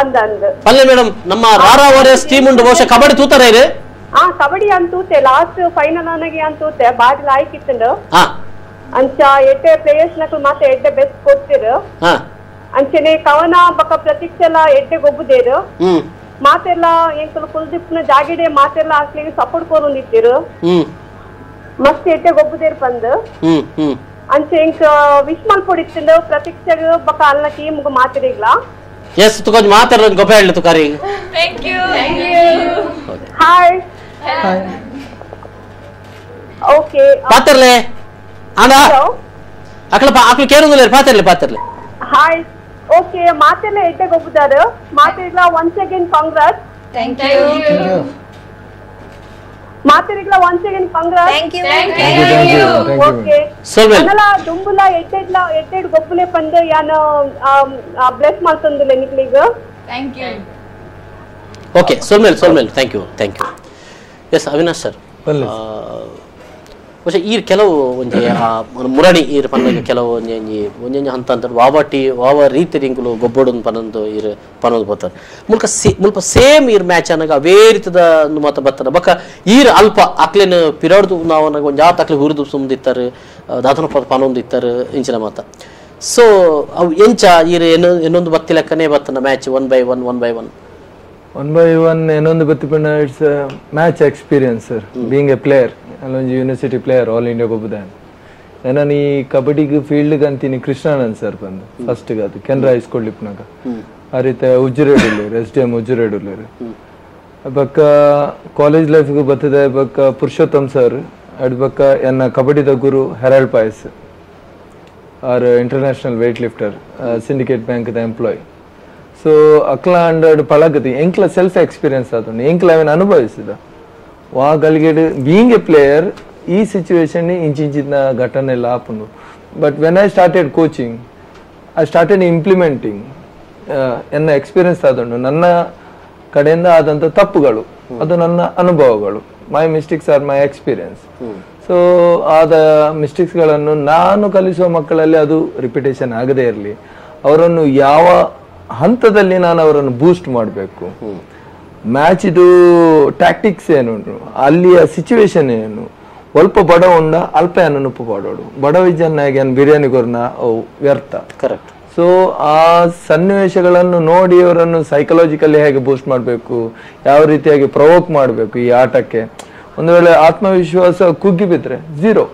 ಅಂದ ಅಂದ ಪಲ್ಲೆ ಮೇಡಮ್ ನಮ್ಮ ರಾರಾ ವಾರಿಯರ್ಸ್ ಟೀಮ್ ಉಂಟು ಬಹುಶಃ ಕಬಡ್ಡಿ ತೂತಾರೆ ಇದೆ. ಕಬಡ್ಡಿ ಅಂತೂತೆ ಲಾಸ್ಟ್ ಫೈನಲ್ ಅನಗೆ ಅಂತೂತೆ ಬಾರಿ ಲಾಯ್ಕ್ ಇತ್ತಂಡು ಅಂಚ ಎಡ್ಡೆ ಪ್ಲೇಯರ್ಸ್ ನಕಲು ಮಾತ್ರ ಎಡ್ಡೆ ಬೆಸ್ಟ್ ಕೊಡ್ತಿರು ಅಂಚನೆ ಕವನ ಬಕ್ಕ ಪ್ರತೀಕ್ಷೆಲ್ಲ ಎಡ್ಡೆ ಗೊಬ್ಬುದೇರು ಮಾತೆಲ್ಲ ಎಂಕಲು ಕುಲ್ದೀಪ್ನ ಜಾಗಿಡೆ ಮಾತೆಲ್ಲ ಅಕ್ಲಿಗೆ ಸಪೋರ್ಟ್ ಕೊರೊಂದಿತ್ತಿರು ಮಸ್ತ್ ಎಡ್ಡೆ ಗೊಬ್ಬುದೇರು ಬಂದು ಅಂಚೆ ಎಂಕ್ ವಿಶ್ ಮಲ್ಪೊಡಿತ್ತಿಂಡು ಪ್ರತೀಕ್ಷೆಗ್ ಬಕ್ಕ ಅಲ್ನ ಟೀಮ್ ಮಾತಿರಿಗ್ಲ. ಎಸ್ ತುಕೊಂಜಿ ಮಾತಾಡೋದು ಗೊಬ್ಬ ಹೇಳಿ ತುಕಾರಿ. Thank you. Thank you. Hi. Okay ಪಾತಿರ್ಲೆ ಅಣ್ಣ ಅಕ್ಲ ಅಕ್ಲ ಕೇರುಂದಿಲ್ಲ ಪಾತಿರ್ಲೆ ಪಾತಿರ್ಲೆ. ಹಾಯ್. ಓಕೆ ಮಾತೆಲ್ಲ ಎಡ್ಡೆ ಗೊಬ್ಬುದಾರು ಮಾತೆಲ್ಲ once again congrats. Thank you. ಮಾತೆರಿಗ್ಲ once again congrats. Thank you. Thank you. Okay ನನಲ ದುಂಬುಲ ಎಡ್ಡೆಡ್ಲ ಎಡ್ಡೆಡ್ ಗೊಬ್ಬುಲೆ ಪಂದು ಯಾನು ಬ್ಲೆಸ್ ಮಾಡ್ತಂದಿಲ್ಲ ನಿಕ್ಲಿಗ. Thank you. Okay ಸೋಲ್ಮೇಲ್ ಸೋಲ್ಮೇಲ್ thank you thank you. Yes Avinash sir ಬಹುಶಃ ಈ ಕೆಲವು ಒಂಜಿ ಮುರಣಿ ಈರ್ ಪನ್ನಗ ಕೆಲವು ಒಂಜಿ ಒಂಜೊಂಜಿ ಹಂತ ಅಂತ ವಾವಟಿ ವಾವ ರೀತಿ ರಿಂಗುಲು ಗೊಬ್ಬಡು ಪನ್ನೊಂದು ಈರ್ ಪನ್ನೊಂದು ಬರ್ತಾರೆ ಮುಲ್ಪ ಮುಲ್ಪ ಸೇಮ್ ಈರ್ ಮ್ಯಾಚ್ ಅನ್ನಾಗ ಅವೇ ರೀತಿದ ಮಾತ ಬರ್ತಾರೆ ಬಕ್ಕ ಈರ್ ಅಲ್ಪ ಅಕ್ಲೇನು ಪಿರಾಡ್ದು ನಾವು ಅನ್ನಾಗ ಒಂದು ಜಾತ ಅಕ್ಲೆ ಹುರಿದು ಸುಮ್ದಿತ್ತಾರೆ ದಾತನ ಪನ್ನೊಂದು ಇತ್ತಾರೆ ಇಂಚಿನ ಮಾತ. ಸೊ ಅವು ಎಂಚ ಈರ್ ಏನೊಂದು ಬತ್ತಿ ಲೆಕ್ಕನೇ ಬತ್ತನ match one by one one by one one by one ಏನೊಂದು ಬತ್ತಿಪಣ್ಣ. It's match experience sir being a player ಅಲ್ಲೊಂಜಿ university player all India ಗೊಬ್ಬುದಾನ್ ನಾನು ಈ ಕಬಡ್ಡಿಗೆ ಫೀಲ್ಡ್ಗೆ ಅಂತೀನಿ ಕೃಷ್ಣಾನಂದ್ ಸರ್ ಬಂದು ಫಸ್ಟ್ಗೆ ಅದು ಕೆನರಾ ಹೈಸ್ಕೂಲ್ ಇಪ್ಪನಾಗ ಆ ರೀತಿ ಉಜ್ಜಿರೇಡುಲ್ಲೇರು S D M ಉಜ್ಜಿರೇಡುಲ್ಲೇರು ಬಕ್ಕ ಕಾಲೇಜ್ ಲೈಫ್ಗೆ ಬರ್ತದೆ ಬಕ್ಕ ಪುರುಷೋತ್ತಮ್ ಸರ್ ಅಡ್ ಬಕ್ಕ ಎನ್ನ ಕಬಡ್ಡಿದ ಗುರು Harold Pais are international weight lifter Syndicate ಬ್ಯಾಂಕ್ದ employee. So ಅಕ್ಲ ಅಂಡರ್ಡ್ ಪಳಗತಿ ಎಂಕ್ಲ ಸೆಲ್ಫ್ ಎಕ್ಸ್ಪೀರಿಯನ್ಸ್ ಆತುಂಡು ಎಂಕ್ಲ ಅವೇನು ಅನುಭವಿಸಿದ ವಾ ಗಲ್ಗೆಡ್ being A player ಈ ಸಿಚುವೇಶನ್ ಇಂಚಿಂಚಿನ ಘಟನೆ ಎಲ್ಲ ಆಪುಂಡು. But when I started coaching I started implementing ಎನ್ನ ಎಕ್ಸ್ಪೀರಿಯನ್ಸ್ ಆದುಂಡು ನನ್ನ ಕಡೆಯಿಂದ ಆದಂಥ ತಪ್ಪುಗಳು ಅದು ನನ್ನ ಅನುಭವಗಳು my mistakes are my experience. So ಆದ ಮಿಸ್ಟೇಕ್ಸ್ಗಳನ್ನು ನಾನು ಕಲಿಸುವ ಮಕ್ಕಳಲ್ಲಿ ಅದು ರಿಪಿಟೇಷನ್ ಆಗದೇ ಇರಲಿ, ಅವರನ್ನು ಯಾವ ಹಂತದಲ್ಲಿ ನಾನು ಅವರನ್ನು ಬೂಸ್ಟ್ ಮಾಡಬೇಕು, ಮ್ಯಾಚ್ ಇದು ಟ್ಯಾಕ್ಟಿಕ್ಸ್ ಏನು, ಅಲ್ಲಿಯ ಸಿಚುವೇಶನ್ ಏನು, ಅಲ್ಪ ಬಡ ಉಂಡ ಅಲ್ಪ ಏನನ್ನು ಉಪ್ಪು ಪಾಡೋಡು ಬಡ ವಿಜನ್ನಾಗಿ ಬಿರಿಯಾನಿ ಕೊರ್ನ ಅವು ವ್ಯರ್ಥ. ಕರೆಕ್ಟ್. ಸೊ ಆ ಸನ್ನಿವೇಶಗಳನ್ನು ನೋಡಿ ಅವರನ್ನು ಸೈಕಲಾಜಿಕಲಿ ಹೇಗೆ ಬೂಸ್ಟ್ ಮಾಡಬೇಕು, ಯಾವ ರೀತಿಯಾಗಿ ಪ್ರವೋಕ್ ಮಾಡಬೇಕು ಈ ಆಟಕ್ಕೆ. ಒಂದು ವೇಳೆ ಆತ್ಮವಿಶ್ವಾಸ ಕುಗ್ಗಿ ಬಿದ್ದರೆ ಝೀರೋ.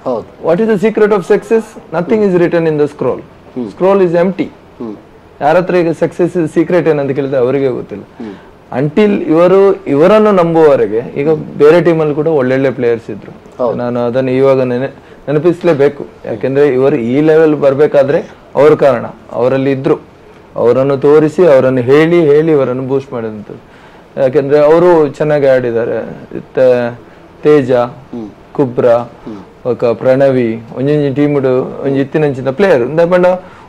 ಹೌದು. What is the secret of success? Nothing is written in the scroll. Scroll is empty. ಯಾರ ಹತ್ರ ಈಗ ಸಕ್ಸಸ್ ಸೀಕ್ರೆಟ್ ಏನಂತ ಕೇಳಿದ್ರೆ ಅವರಿಗೆ ಗೊತ್ತಿಲ್ಲ. ಅಂಟಿಲ್ ಇವರು ಇವರನ್ನು ನಂಬುವವರೆಗೆ. ಈಗ ಬೇರೆ ಟೀಮಲ್ಲಿ ಕೂಡ ಒಳ್ಳೊಳ್ಳೆ ಪ್ಲೇಯರ್ಸ್ ಇದ್ರು, ನಾನು ಅದನ್ನು ಇವಾಗ ನೆನಪಿಸಲೇಬೇಕು. ಯಾಕೆಂದ್ರೆ ಇವರು ಈ ಲೆವೆಲ್ ಬರಬೇಕಾದ್ರೆ ಅವ್ರ ಕಾರಣ, ಅವರಲ್ಲಿ ಇದ್ರು, ಅವರನ್ನು ತೋರಿಸಿ ಅವರನ್ನು ಹೇಳಿ ಹೇಳಿ ಇವರನ್ನು ಬೂಸ್ಟ್ ಮಾಡಿದಂಥದ್ದು. ಯಾಕೆಂದ್ರೆ ಅವರು ಚೆನ್ನಾಗಿ ಆಡಿದ್ದಾರೆ. ತೇಜ, ಕುಬ್ರ, ಪ್ರಣವಿ, ಒಂಜೊಂಜಿ ಟೀಮ್ ಒಂಜಿ ಇತ್ತಿನಂಚಿನ ಪ್ಲೇಯರ್ ಪಂಡ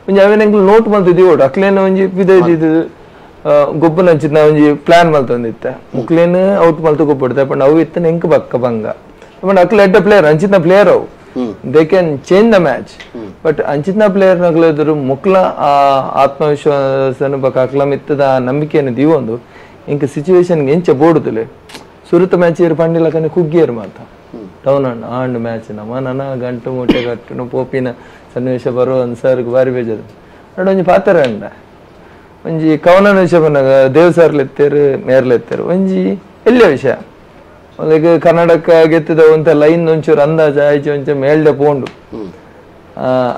ಒಂಜಿ ಅವೇನ ಎಂಕ್ಲು ನೋಟ್ ಮಲ್ತಿದ್ದೀವಿ ಅಕ್ಲೇನ ಒಂಜಿ ಪಿದ ಇದ್ದಿದ್ದು ಗೊಬ್ಬನ ಅಂಚಿನ ಒಂಜಿ ಪ್ಲಾನ್ ಮಲ್ತೊಂದಿತ್ತೆ ಮುಕ್ಲೇನ್ ಔಟ್ ಮಲ್ತು ಗೊಬ್ಬಡ್ತೆ ಪಂಡ ಅವು ಇತ್ತನ ಎಂಕ್ ಬಕ್ಕ ಬಂಗ ಪಂಡ ಅಕ್ಲು ಎಡ್ಡ ಪ್ಲೇಯರ್ ಅಂಚಿನ ಪ್ಲೇಯರ್ ಅವು they can change the match but ಅಂಚಿನ ಪ್ಲೇಯರ್ ನಕ್ಲೆದ್ರು ಮುಕ್ಲ ಆ ಆತ್ಮವಿಶ್ವಾಸನ ಬಕ್ಕ ಅಕ್ಲ ಮಿತ್ತದ ಆ ನಂಬಿಕೆಯನ್ನು ದೀವೊಂದು ಇಂಕ ಸಿಚುವೇಶನ್ ಎಂಚ ಬೋಡುದಿಲ್ಲ ಸುರುತ ಮ್ಯಾಚ್ ಏರು ಪಂಡಿಲಕನೆ ಕುಗ್ಗಿಯರು ಮಾತ ಡೌನ್ ಅಣ್ಣ ಆಂಡ್ ಮ್ಯಾಚ್ ನಮ್ಮ ನನ ಗಂಟು ಮೂಟೆ ಕಟ್ಟುನು ಪೋಪಿನ ಸನ್ನಿವೇಶ ಬರೋ ಒಂದು ಸರ್ಗೆ ಬಾರಿ ಬೇಜಾರು ನೋಡು ಒಂಜಿ ಪಾತ್ರ ಅಂಡ ಒಂಜಿ ಕವನನ ವಿಷಯ ಬಂದಾಗ ದೇವ್ ಸರ್ಲು ಎತ್ತೇರು ಮೇರ್ಲು ಎತ್ತೇರು ಒಂಜಿ ಎಲ್ಲಿಯ ವಿಷಯ ಒಂದಕ್ಕೆ ಕರ್ನಾಟಕ ಗೆತ್ತಿದ ಒಂತ ಲೈನ್ ಒಂಚೂರು ಅಂದಾಜು ಆಯ್ಚು ಒಂಚ ಮೇಲ್ಡೆ ಪೋಂಡು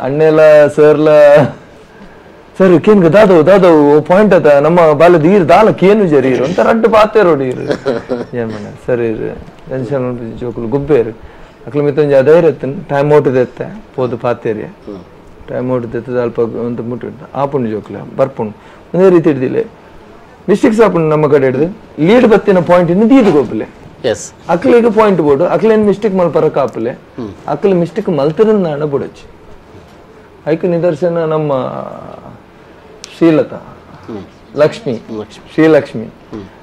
ಅಣ್ಣೆಲ್ಲ ಸರ್ಲ ಸರ್ ಕೇನ್ಗ ದಾದವು ದಾದವು ಪಾಯಿಂಟ್ ಅದ ನಮ್ಮ ಬಾಲದ ಈರು ದಾಲ ಕೇನು ಜರಿ ಇರು ಅಂತ ರಡ್ಡು ಪಾತೆ ರೋಡ್ ಇರು ಏನ್ ಮಾಡ ಸರಿ ಇರು ಟೆನ್ಷನ್ ಜೋಕುಲು ಗುಬ್ಬೇರು ಅಕ್ಲ ಮಿತ್ತೊಂಜಿ ಧೈರ್ಯ ಟೈಮ್ ಔಟ್ ದೆತ್ತೆ ಪೋದು ಪಾತೇರಿಯ ಟೈಮ್ ಔಟ್ ದೆತ್ತದ ಅಲ್ಪ ಅಂತ ಮುಟ್ಟು ಆಪುಂಡು ಜೋಕುಲ ಬರ್ಪುಂಡು ಒಂದೇ ರೀತಿ ಹಿಡ್ದಿಲ್ಲ ಮಿಸ್ಟೇಕ್ಸ್ ಆಪುಂಡು ನಮ್ಮ ಕಡೆ ಹಿಡಿದು ಲೀಡ್ ಬತ್ತಿನ ಪಾಯಿಂಟ್ ಇನ್ನು ದೀದು ಗೊಬ್ಬಲೆ ಅಕ್ಲಿಗೆ ಪಾಯಿಂಟ್ ಬೋರ್ಡು ಅಕ್ಲೇನ್ ಮಿಸ್ಟೇಕ್ ಮಲ್ಪರ ಕಾಪಲೆ ಅಕ್ಲ ಮಿಸ್ಟೇಕ್ ಮಲ್ತಿರಂದಾಣ ಬುಡಚ್ಚು ಐಕ್ ನಿದರ್ಶನ ನಮ್ಮ ಶ್ರೀಲತಾ ಲಕ್ಷ್ಮಿ ಶ್ರೀಲಕ್ಷ್ಮಿ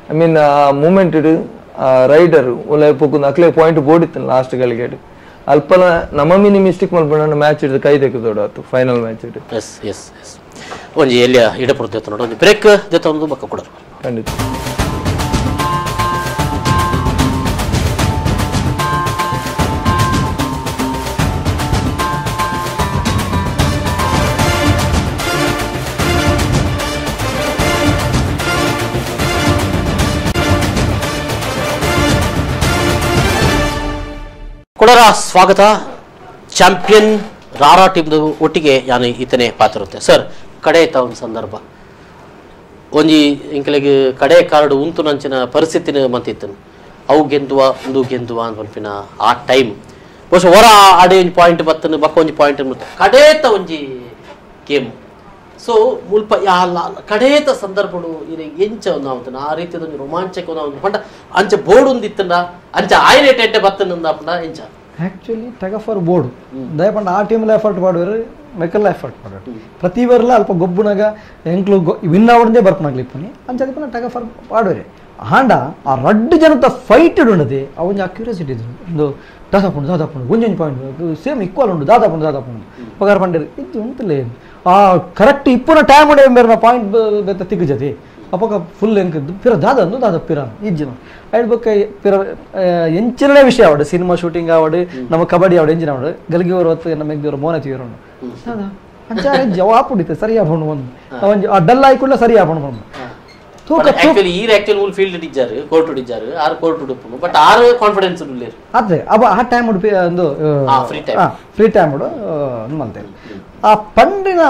I mean ಆ ಮೂಮೆಂಟ್ ಇಡು ಆ ರೈಡರ್ ಒಳ್ಳೆ ಪೊಕ್ಕು ಅಕ್ಲೆ ಪಾಯಿಂಟ್ ಬೋರ್ಡ್ ಇತ್ತು ಲಾಸ್ಟ್ ಗಳಿಗೆ ಅಲ್ಪಲ ನಮ್ಮ ಮಿನಿ ಮಿಸ್ಟೇಕ್ ಮಲ್ಪಣ ಮ್ಯಾಚ್ ಹಿಡಿದು ಕೈ ತೆಗೆದೋಡು ಆತು ಫೈನಲ್ ಮ್ಯಾಚ್ ಇಡು S S S ಒಂಜಿ ಎಲ್ಲಿಯ ಇಡಪುರ ದೇತ ನೋಡು ಒಂಜಿ ಬ್ರೇಕ್ ದೇತ ಒಂದು ಬಕ್ಕ ಕೊಡರು ಖಂಡಿತ ಕೊಡರ ಸ್ವಾಗತ ಚಾಂಪಿಯನ್ ರಾರಾ ಟೀಮ್ದು ಒಟ್ಟಿಗೆ ಯಾನು ಈತನೇ ಪಾತಿರುತ್ತೆ ಸರ್ ಕಡೆ ಒಂದು ಸಂದರ್ಭ ಒಂಜಿ ಇಂಕಲಿಗೆ ಕಡೆ ಕಾರ್ಡ್ ಉಂತು ನಂಚಿನ ಪರಿಸ್ಥಿತಿನ ಮಂತಿತ್ತನು ಅವು ಗೆಂದುವ ಒಂದು ಗೆಂದುವ ಅಂತ ಪನ್ಪಿನ ಆ ಟೈಮ್ ಬಹುಶಃ ಹೊರ ಆಡಿ ಒಂಜಿ ಪಾಯಿಂಟ್ ಬತ್ತನು ಬಕ್ಕ ಒಂಜಿ ಪಾಯಿಂಟ್ ಕಡೇತ ಒಂಜಿ ಗೇಮ್ ಸೊ ಮುಲ್ಪ ಕಡೇತ ಸಂದರ್ಭಡು ಇದು ಎಂಚ ಒಂದು ಆ ರೀತಿಯ ಒಂದು ರೋಮಾಂಚಕ ಒಂದು ಪಂಡ ಅಂಚ ಬೋರ್ಡ್ ಒಂದು ಇತ್ತಂಡ ಅಂಚ ಆಯ್ಲೇಟ್ ಎಟ್ಟೆ ಬತ್ತನಂದ ಪಂಡ ಎಂಚ ಆಕ್ಚುಲಿ ಟಗ ಫಾರ್ ಬೋರ್ಡ್ ದಯಪಂಡ ಆ ಟೀಮ್ಲ ಎಫರ್ಟ್ ಮಾಡುವರು ಮೆಕಲ್ಲ ಎಫರ್ಟ್ ಮಾಡುವರು ಪ್ರತಿ ವರ್ಲ ಅಲ್ಪ ಗೊಬ್ಬುನಾಗ ಎಂಕ್ಲು ವಿನ್ ಆವಡಂದೇ ಬರ್ಪನಾಗ್ಲಿ ಇಪ್ಪನಿ ಅಂಚ ಅದಕ್ಕೆ ಟಗ ಫಾರ್ ಆಡುವರೆ ಆಂಡ ಆ ರಡ್ಡು ಜನತ ಫೈಟ್ ಉಂಡದೆ ಅವೊಂಜಿ ಆ ಕ್ಯೂರಿಯಾಸಿಟಿ ಇದ್ರು ಒಂದು ದಾದಾಪುಂಡು ದಾದಾಪುಂಡು ಒಂಜೊಂಜಿ point same equal ಉಂಡು ದಾದಾಪುಂಡು ದಾದಾಪುಂಡು ಪಗಾರ ಪಂಡೇರು ಇದು ಉಂಟಲೇ ಆ ಕರೆಕ್ಟ್ ಇಪ್ಪುನ ಟೈಮ್ ಉಂಡೆ ಬೇರೆ ಪಾಯಿಂಟ್ ಬೆತ್ತ ತಿಗ್ಗಜತಿ ಅಪಕ ಫುಲ್ ಎಂಕ್ ಪಿರ ದಾದ ಅಂದು ದಾದ ಪಿರ ಇಜ್ಜಿನ ಐಡ್ ಬೊಕ್ಕ ಪಿರ ಎಂಚಿನ ವಿಷಯ ಆವಡು ಸಿನಿಮಾ ಶೂಟಿಂಗ್ ಆವಡು ನಮ್ಮ ಕಬಡ್ಡಿ ಆವಡು ಎಂಜಿನ ಆವಡು ಗಲ್ಗಿವರು ಹೊತ್ತು ನಮ್ಮ ಎಗ್ದಿವರು ಮೋನ ತೀರೋಣ ದಾದ ಅಂಚಾರೆ ಜವಾಬ್ ಉಡಿತೆ ಸರಿ ಆಪುಂಡು ಒಂದು ಒಂಜಿ ಆ ಡಲ್ ಆಯ್ಕುಳ್ಳ ಸರಿ ಆಪುಂಡು ಒಂದು ಆಕ್ಚುಲಿ ಈ ಆಕ್ಚುಲಿ ಮೂಲ ಫೀಲ್ಡ್ ಇಜ್ಜಾರು ಕೋರ್ಟ್ ಇಜ್ಜಾರು ಆರು ಕೋರ್ಟ್ ಉಡುಪುಂಡು but ಆರು ಕಾನ್ಫಿಡೆನ್ಸ್ ಉಲ್ಲೇರು ಅದೇ ಅವ ಆ ಟೈಮ್ ಉಡುಪಿ ಒಂದು ಫ್ರೀ ಟೈಮ್ ಉಡು ಮಲ್ತೇವೆ ಆ ಪಂಡಿನ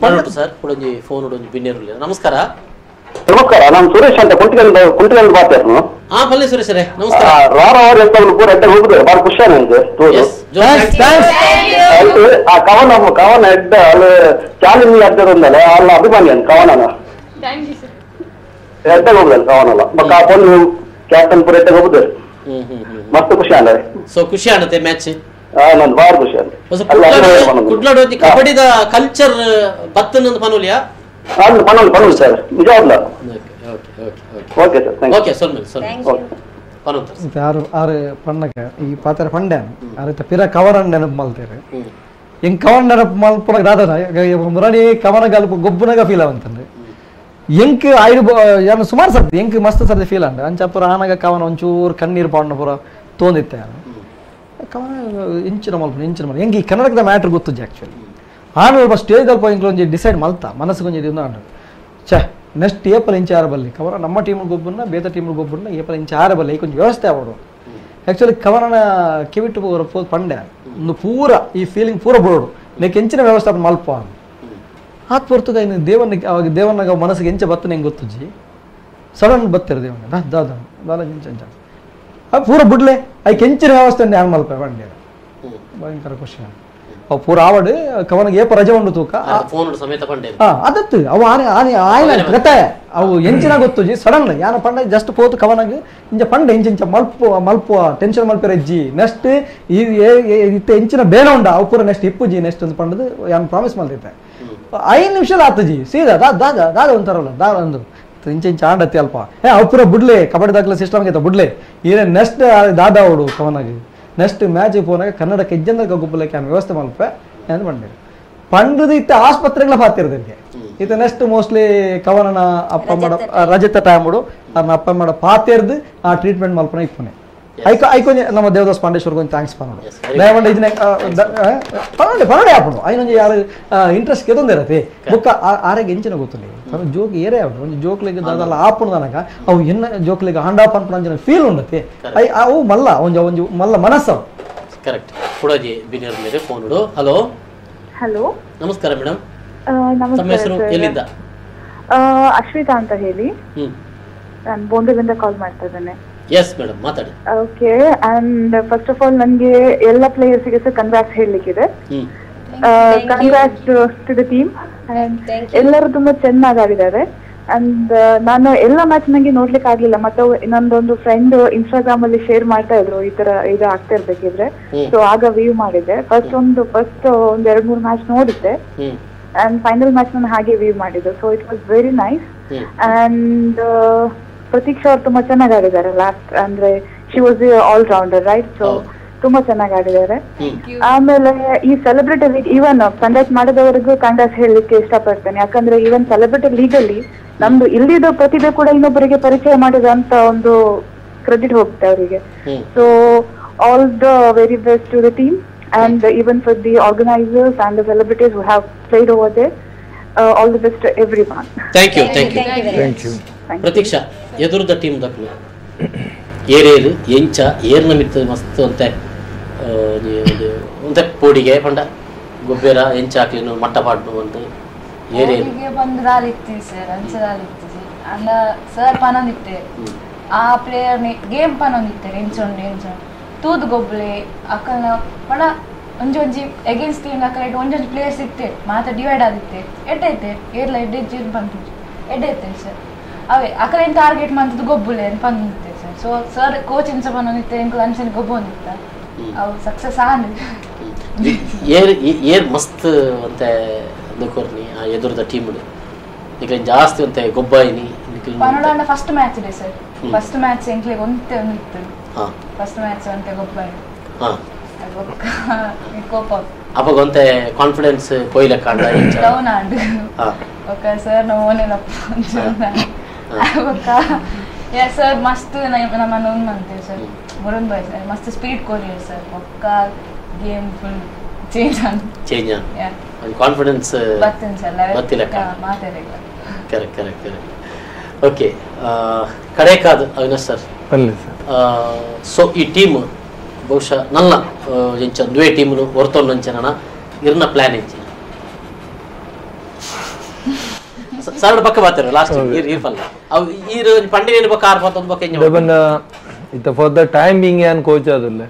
ಪಂಡು ಸರ್ ಕುಡೊಂಜಿ ಫೋನ್ ಉಡೊಂಜಿ ಬಿನ್ನೇರು ಉಲ್ಲೇರು ನಮಸ್ಕಾರ ನಮಸ್ಕಾರ ನಾನು ಸುರೇಶ್ ಅಂತ ಕುಂಟಿಗಲ್ ಕುಂಟಿಗಲ್ ಮಾತಾಡ್ನು ಹಾ ಬನ್ನಿ ಸುರೇಶ್ ರೇ ನಮಸ್ಕಾರ ರಾರ ಅವರು ಎಂತ ಪೂರ ಎಡ್ಡೆ ಹೋಗುದು ಬಾರಿ ಖುಷಿ ನನಗೆ ಆ ಕವನ ಕವನ ಎಡ್ಡ ಅಲ್ಲಿ ಚಾಲೆಂಜ್ ಅಡ್ಡದೊಂದಲ್ಲ ಅಲ್ಲ ಅಭಿಮಾನಿ ಅಂತ ಕವನನ ಎಡ್ಡೆ ಹೋಗುದಲ್ಲ ಕವನಲ್ಲ ಬಕ್ಕ ಪೊಣ್ಣು ಕ್ಯಾಪ್ಟನ್ ಪೂರ ಎಡ್ಡೆ ಹೋಗುದು ಮಸ್ತ್ ಖುಷಿ ಅಲ್ಲ ಸೊ ಖುಷಿ ಆಗುತ್ತೆ ಮ್ಯಾಚ್ ನಾನು ಬಾರಿ ಖುಷಿ ಆಗುತ್ತೆ ಕುಡ್ಲಾಡ್ ಕಬಡ್ಡಿದ ಕಲ್ಚರ್ ಬತ್ತನ ಪನುಲಿಯಾ ಪನೋಲ್ ಪನೋಲ್ ಸರ್ ನಿಜವಾಗ್ಲ okay sir okay ಸೊಲ್ಮೆಲ್ ಸೊಲ್ಮೆಲ್ ಪನೋಲ್ ಆರು ಆರು ಪಣ್ಣಗ ಈ ಪಾತ್ರ ಪಂಡ್ಯಾನ ಆರು ಪಿರ ಕವರ್ ನೆನಪು ಮಲ್ತೇರೆ ಎಂಗ್ ಕವರ್ ನೆನಪು ಮಲ್ಪುನಗ ದಾದನ ಮುರಣಿ ಕವನ ಗಲ್ಪ ಗೊಬ್ಬುನಗ ಫೀಲ್ ಅವಂತಂದ್ರೆ ಎಂಕ್ ಐದು ಯಾರು ಸುಮಾರು ಸರ್ತಿ ಎಂಕ್ ಮಸ್ತ್ ಸರ್ತಿ ಫೀಲ್ ಅಂಡ ಅಂಚ ಪುರ ಆನಗ ಕವನ ಒಂಚೂರು ಕಣ್ಣೀರು ಪಾಂಡ ಪುರ ತೋಂದಿತ್ತೆ ಕವನ ಇಂಚಿನ ಮಲ್ಪುನ ಇಂಚಿನ ಮಲ್ಪ ಎಂಕ್ ಈ ಕನ್ನಡದ ಮ್ಯಾಟ್ರ್ ಗೊತ್ತುಜ್ಜಿ ಆ್ಯಕ್ಚುಲಿ ಆಮೇಲೆ ಸ್ಟೇಜ್ ಅಲ್ಪ ಇಂಕ್ ಒಂಜಿ ಡಿಸೈಡ್ ಮಲ್ತ ಮನಸ್ಸಿಗೆ ಒಂಜಿ ಇದು ಅಂಡ ಛೇ ನೆಕ್ಸ್ಟ್ ಏಪಲ್ ಇಂಚ ಆರ ಬಲ್ಲಿ ಕವರ ನಮ್ಮ ಟೀಮ್ ಗೊಬ್ಬನ್ನ ಬೇತ ಟೀಮ್ ಗೊಬ್ಬನ್ನ ಏಪಲ್ ಇಂಚ ಆರ ಬಲ್ಲಿ ಕೊಂಚ ವ್ಯವಸ್ಥೆ ಆವಡು ಆ್ಯಕ್ಚುಲಿ ಕವನನ ಕಿವಿಟ್ಟು ಪಂಡ್ಯ ಒಂದು ಪೂರ ಈ ಫೀಲಿಂಗ್ ಪೂರ ಬಿಡೋಡು ನೆಕ್ ಎಂಚಿನ ವ್ಯವಸ್ಥೆ ಮಲ್ಪ ಆತ್ ಪೊರ್ತುಗ ಇನ್ನು ದೇವನ ಅವಾಗ ದೇವನಾಗ ಮನಸ್ಸಿಗೆ ಎಂಚ ಬತ್ತನ ಹೆಂಗೆ ಗೊತ್ತುಜ್ಜಿ ಸಡನ್ ಬತ್ತಿರ ದೇವನ ದಾ ದಾದ ದಾಲ ಎಂಚ ಎಂಚ ಅದು ಪೂರ ಬಿಡ್ಲೆ ಐಕ್ ಎಂಚಿನ ವ್ಯವಸ್ಥೆ ಹ್ಯಾಂಗ್ ಮಲ್ಪ ಪಂಡ್ಯ ಭಯಂಕರ ಖುಷಿ ಅವು ಪೂರ ಆವಡು ಕವನಿಗೆ ಏಪ ರಜೆ ಉಂಡು ತೂಕ ಅದತ್ತು ಅವು ಆನೆ ಆನೆ ಆಯ್ನ ಗತಾಯ ಅವು ಎಂಚಿನ ಗೊತ್ತುಜಿ ಸಡನ್ ಯಾನ ಪಂಡ ಜಸ್ಟ್ ಪೋತು ಕವನಾಗ ಇಂಚ ಪಂಡ ಇಂಚ ಇಂಚ ಮಲ್ಪು ಮಲ್ಪು ಟೆನ್ಷನ್ ಮಲ್ಪೆರ ಇಜ್ಜಿ ನೆಕ್ಸ್ಟ್ ಈ ಇತ್ತ ಎಂಚಿನ ಬೇಡ ಉಂಡ ಅವು ಪೂರ ನೆಕ್ಸ್ಟ್ ಇಪ್ಪುಜಿ ನೆಕ್ಸ್ಟ್ ಅಂತ ಪಂಡದು ಯಾನ್ ಪ್ರಾಮಿಸ್ ಮಲ್ತಿತ್ತೆ 5 ನಿಮಿಷ ಆತಜಿ ಸೀದಾ ದಾದ ದಾದ ಒಂಥರಲ್ಲ ದಾ ಒಂದು ಇಂಚ ಇಂಚ ಆಂಡತ್ತಿ ಅಲ್ಪ ಏ ಅವು ಪೂರ ಬುಡ್ಲೆ ಕಬಡ್ಡಿ ದಾಖಲೆ ಸಿಸ್ಟಮ್ ಆಗೈತೆ ಬುಡ್ಲೆ ಏನೇ ನೆಕ್ಸ್ಟ್ ದಾದಾ ಅವಡು ಕವನಾಗಿ ನೆಕ್ಸ್ಟ್ ಮ್ಯಾಚ್ ಪೋನಾಗ ಕನ್ನಡಕ್ಕೆ ಇಜ್ಜಂದ ಗೊಬ್ಬಲಕ್ಕೆ ಆమె ವ್ಯವಸ್ಥೆ ಮಲ್ಪೆ ಅಂತ ಬಂದಿರು ಪಂಡದ ಇತ್ತ ಆಸ್ಪತ್ರೆಗಳ ಪಾತಿರೋದಕ್ಕೆ ಇತ್ತ ನೆಕ್ಸ್ಟ್ ಮೋಸ್ಟ್ಲಿ ಕವನನ ಅಪ್ಪ ಮಾಡ ರಜತ ಟೈಮ್ ಅದನ್ನ ಅಪ್ಪ ಮಾಡ ಪಾತಿರ್ದು ಆ ಟ್ರೀಟ್ಮೆಂಟ್ ಮಲ್ಪನ ಇಪ್ಪನೆ ಐಕೊ ಐಕೊಂಜ ನಮ್ಮ ದೇವದಾಸ್ ಪಾಂಡೇಶ್ವರ್ ಕೊಂಚ thanks ಪನ್ನೋಡು ದಯಮಂಡ ಇದನ್ನ ಪನ್ನೊಂಡೆ ಪನ್ನೊಂಡೆ ಆಪುಂಡು ಐನೊಂಜಿ ಯಾರು ಇಂಟ್ರೆಸ್ಟ್ ಕೆದೊಂದಿರತ್ತೆ ಬೊಕ್ಕ ಆರೆಗೆ ಎಂಚಿನ ಗೊತ್ತುಂಡು ಜೋಕ್ ಏರೇ ಆಪುಂಡು ಒಂಜಿ ಜೋಕ್ಲಿಗೆ ದಾದಲ್ಲ ಆಪುಂಡು ನನಗ ಅವು ಎನ್ನ ಜೋಕ್ಲಿಗೆ ಆಂಡ ಪನ್ಪುನ ಅಂಚಿನ ಫೀಲ್ ಉಂಡತ್ತೆ I ಅವು ಮಲ್ಲ ಒಂಜಿ ಒಂಜಿ ಮಲ್ಲ ಮನಸ್ಸು ಕರೆಕ್ಟ್ ಕುಡಜಿ ಬಿನಿಯರ್ ಮೇಲೆ ಫೋನ್ ಉಡು. ಹಲೋ ಹಲೋ ನಮಸ್ಕಾರ ಮೇಡಮ್. ನಮಸ್ಕಾರ. ತಮ್ಮ ಹೆಸರು, ಎಲ್ಲಿಂದ? ಅಶ್ವಿತಾ ಅಂತ ಹೇಳಿ, ನಾನು ಬೋಂದೆಲಿಂದ ಕಾಲ್ ಮಾಡ್ತಾ ಇದ್ದೇನೆ. ಎಸ್ ಮೇಡಮ್, ಮಾತಾಡಿ. Okay, and first of all ನನಗೆ ಎಲ್ಲ ಪ್ಲೇಯರ್ಸ್ಗೆ ಸಹ congrats ಹೇಳಲಿಕ್ಕಿದೆ. Congrats to the team. ಎಲ್ಲರೂ ತುಂಬಾ ಚೆನ್ನಾಗಿ ಆಡಿದ್ದಾರೆ. ಅಂಡ್ ನಾನು ಎಲ್ಲ ಮ್ಯಾಚ್ ನಂಗೆ ನೋಡ್ಲಿಕ್ಕೆ ಆಗ್ಲಿಲ್ಲ, ಮತ್ತೆ ನಂದೊಂದು ಫ್ರೆಂಡ್ ಇನ್ಸ್ಟಾಗ್ರಾಮ್ ಅಲ್ಲಿ ಶೇರ್ ಮಾಡ್ತಾ ಇದ್ರು ಈ ತರ ಇದು ಆಗ್ತಾ ಇರ್ಬೇಕಿದ್ರೆ, ಸೊ ಆಗ ವ್ಯೂ ಮಾಡಿದ್ದೆ. ಫಸ್ಟ್ ಒಂದು 2-3 ಮ್ಯಾಚ್ ನೋಡಿದ್ದೆ and final match ನಾನು ಹಾಗೆ ವ್ಯೂ ಮಾಡಿದ್ದು. So it was very nice. And Pratiksha ಅವ್ರು ತುಂಬಾ ಚೆನ್ನಾಗಿ ಆಡಿದ್ದಾರೆ ಲಾಸ್ಟ್, ಅಂದ್ರೆ she was the all rounder right, so ತುಂಬಾ ಚೆನ್ನಾಗಿ ಆಡಿದ್ದಾರೆ. ಆಮೇಲೆ ಈ celebrity league even conduct ಮಾಡಿದವರಿಗೂ conduct ಹೇಳಲಿಕ್ಕೆ ಇಷ್ಟಪಡ್ತೇನೆ, ಯಾಕಂದ್ರೆ even celebrity league ಅಲ್ಲಿ ನಮ್ದು ಇಲ್ಲಿದ ಪ್ರತಿಭೆ ಕೂಡ ಇನ್ನೊಬ್ಬರಿಗೆ ಪರಿಚಯ ಮಾಡಿದ ಅಂತ ಒಂದು ಕ್ರೆಡಿಟ್ ಹೋಗುತ್ತೆ ಅವರಿಗೆ. So all the very best to the team and even for the organisers and the celebrities who have played over there. All the best to everyone. Thank you, thank you, thank you. Pratiksha, ಎದುರುದ team ದಕ್ಲು ಏರೇರು ಎಂಚ ಏರ್ನ ಮಿತ್ತ ಮಸ್ತ್ ಅಂತೆ ಒಂತೆ ಪೋಡಿಗೆ ಪಂಡ ಗೊಬ್ಬರ ಎಂಚ ಹಾಕ್ಲಿನು ಮಟ್ಟ ಪಾಡ್ನು ಅಂತ ಏರೇರು ಬಂದು ರಾಲಿತ್ತಿ ಸರ್, ಅಂಚ ರಾಲಿತ್ತಿ ಅಂದ ಸರ್ ಪನೊಂದಿತ್ತೆ ಆ ಪ್ಲೇಯರ್ ಗೇಮ್ ಪನೊಂದಿತ್ತೆ ಎಂಚೊಂಡು ಎಂಚೊಂಡು ತೂದು ಗೊಬ್ಬಲೆ ಅಕ್ಕನ ಪಣ ಒಂಜಿ ಒಂಜಿ ಎಗೇನ್ಸ್ಟ್ ಟೀಮ್ ಅಕ್ಕಲ ಒಂಜೊಂಜಿ ಪ್ಲೇಯರ್ಸ್ ಇತ್ತೆ ಮಾತ ಡಿವೈಡ್ ಆದಿತ್ತೆ ಎಡ್ಡೈತೆ ಏರ್ಲ ಎಡ್ಡೆ ಜೀರ್ ಬಂತು ಎಡ್ಡೈತೆ ಸರ್. ಅವೇ ಅಕಲೇನು ಟಾರ್ಗೆಟ್ ಮಂತದ್ದು ಗೊಬ್ಬುಲೆ ಅಂತ ಬಂದಿತ್ತೆ sir. So sir coach ಇಂಚ ಬಂದಿತ್ತೆ ಎಂಕುಲು ಅಂಚನೆ ಗೊಬ್ಬು ಅಂದಿತ್ತ ಅವು ಸಕ್ಸಸ್ ಆನ್ ಏರ್ ಏರ್ ಮಸ್ತ್ ಅಂತೆ ದುಕೊರ್ನಿ ಆ ಎದುರುದ ಟೀಮ್ ನಿಕ್ಲೆ ಜಾಸ್ತಿ ಅಂತೆ ಗೊಬ್ಬಾಯಿನಿ ಪನೋಡ ಫಸ್ಟ್ ಮ್ಯಾಚ್ ಇದೆ sir. First match ಎಂಕ್ಲೆಗ್ ಒಂತೆ ಒಂದಿತ್ತು ಫಸ್ಟ್ ಮ್ಯಾಚ್ ಅಂತೆ ಗೊಬ್ಬಾಯಿ ಕೋಪ ಅವಾಗ ಒಂತೆ ಕಾನ್ಫಿಡೆನ್ಸ್ ಪೋಯ್ಲೆ ಕಾಂಡ ಡೌನ್ ಆಂಡ್ ಓಕೆ ಸರ್ ನಾವು ಓನೇನಪ್ಪ ಯಾ ಸರ್ ಮಸ್ತ್ ನಮ್ಮನ್ನು ಅಂತೀವಿ ಸರ್. ಮುರುನ್ ಬಾಯ್ ಸರ್ ಮಸ್ತ್ speed courier sir, ಒಕ್ಕ game full change on change on confidence ಬರ್ತೇನೆ ಸರ್, ಬತ್ತಿಲ್ಲ ಮಾತಾಡಿಲ್ಲ. Correct correct correct. Okay, ಕಡೆಕಾದು ಅವಿನಾಶ್ sir. So ಈ ಟೀಮ್ ಬಹುಶಃ ನನ್ನ ಎಂಚ ದ್ವೇ ಟೀಮ್ನು ಹೊರತೊಂಡು ಇರ್ನ ಪ್ಲಾನ್ ಎಂಚಿನ ಸರಳ ಪಕ್ಕ ಬಾತಾರೆ ಲಾಸ್ಟ್ ಈರ್ ಈರ್ಪಲ್ಲ ಅವು ಈರ್ ಪಂಡಿನ ಪಕ್ಕ ಆರ್ ಪತ್ತೊಂದು ಪಕ್ಕ ಎಂಜ ಬಂದ ಇತ್ತ for the time being ಯಾನ್ ಕೋಚ್ ಆದುಲ್ಲೆ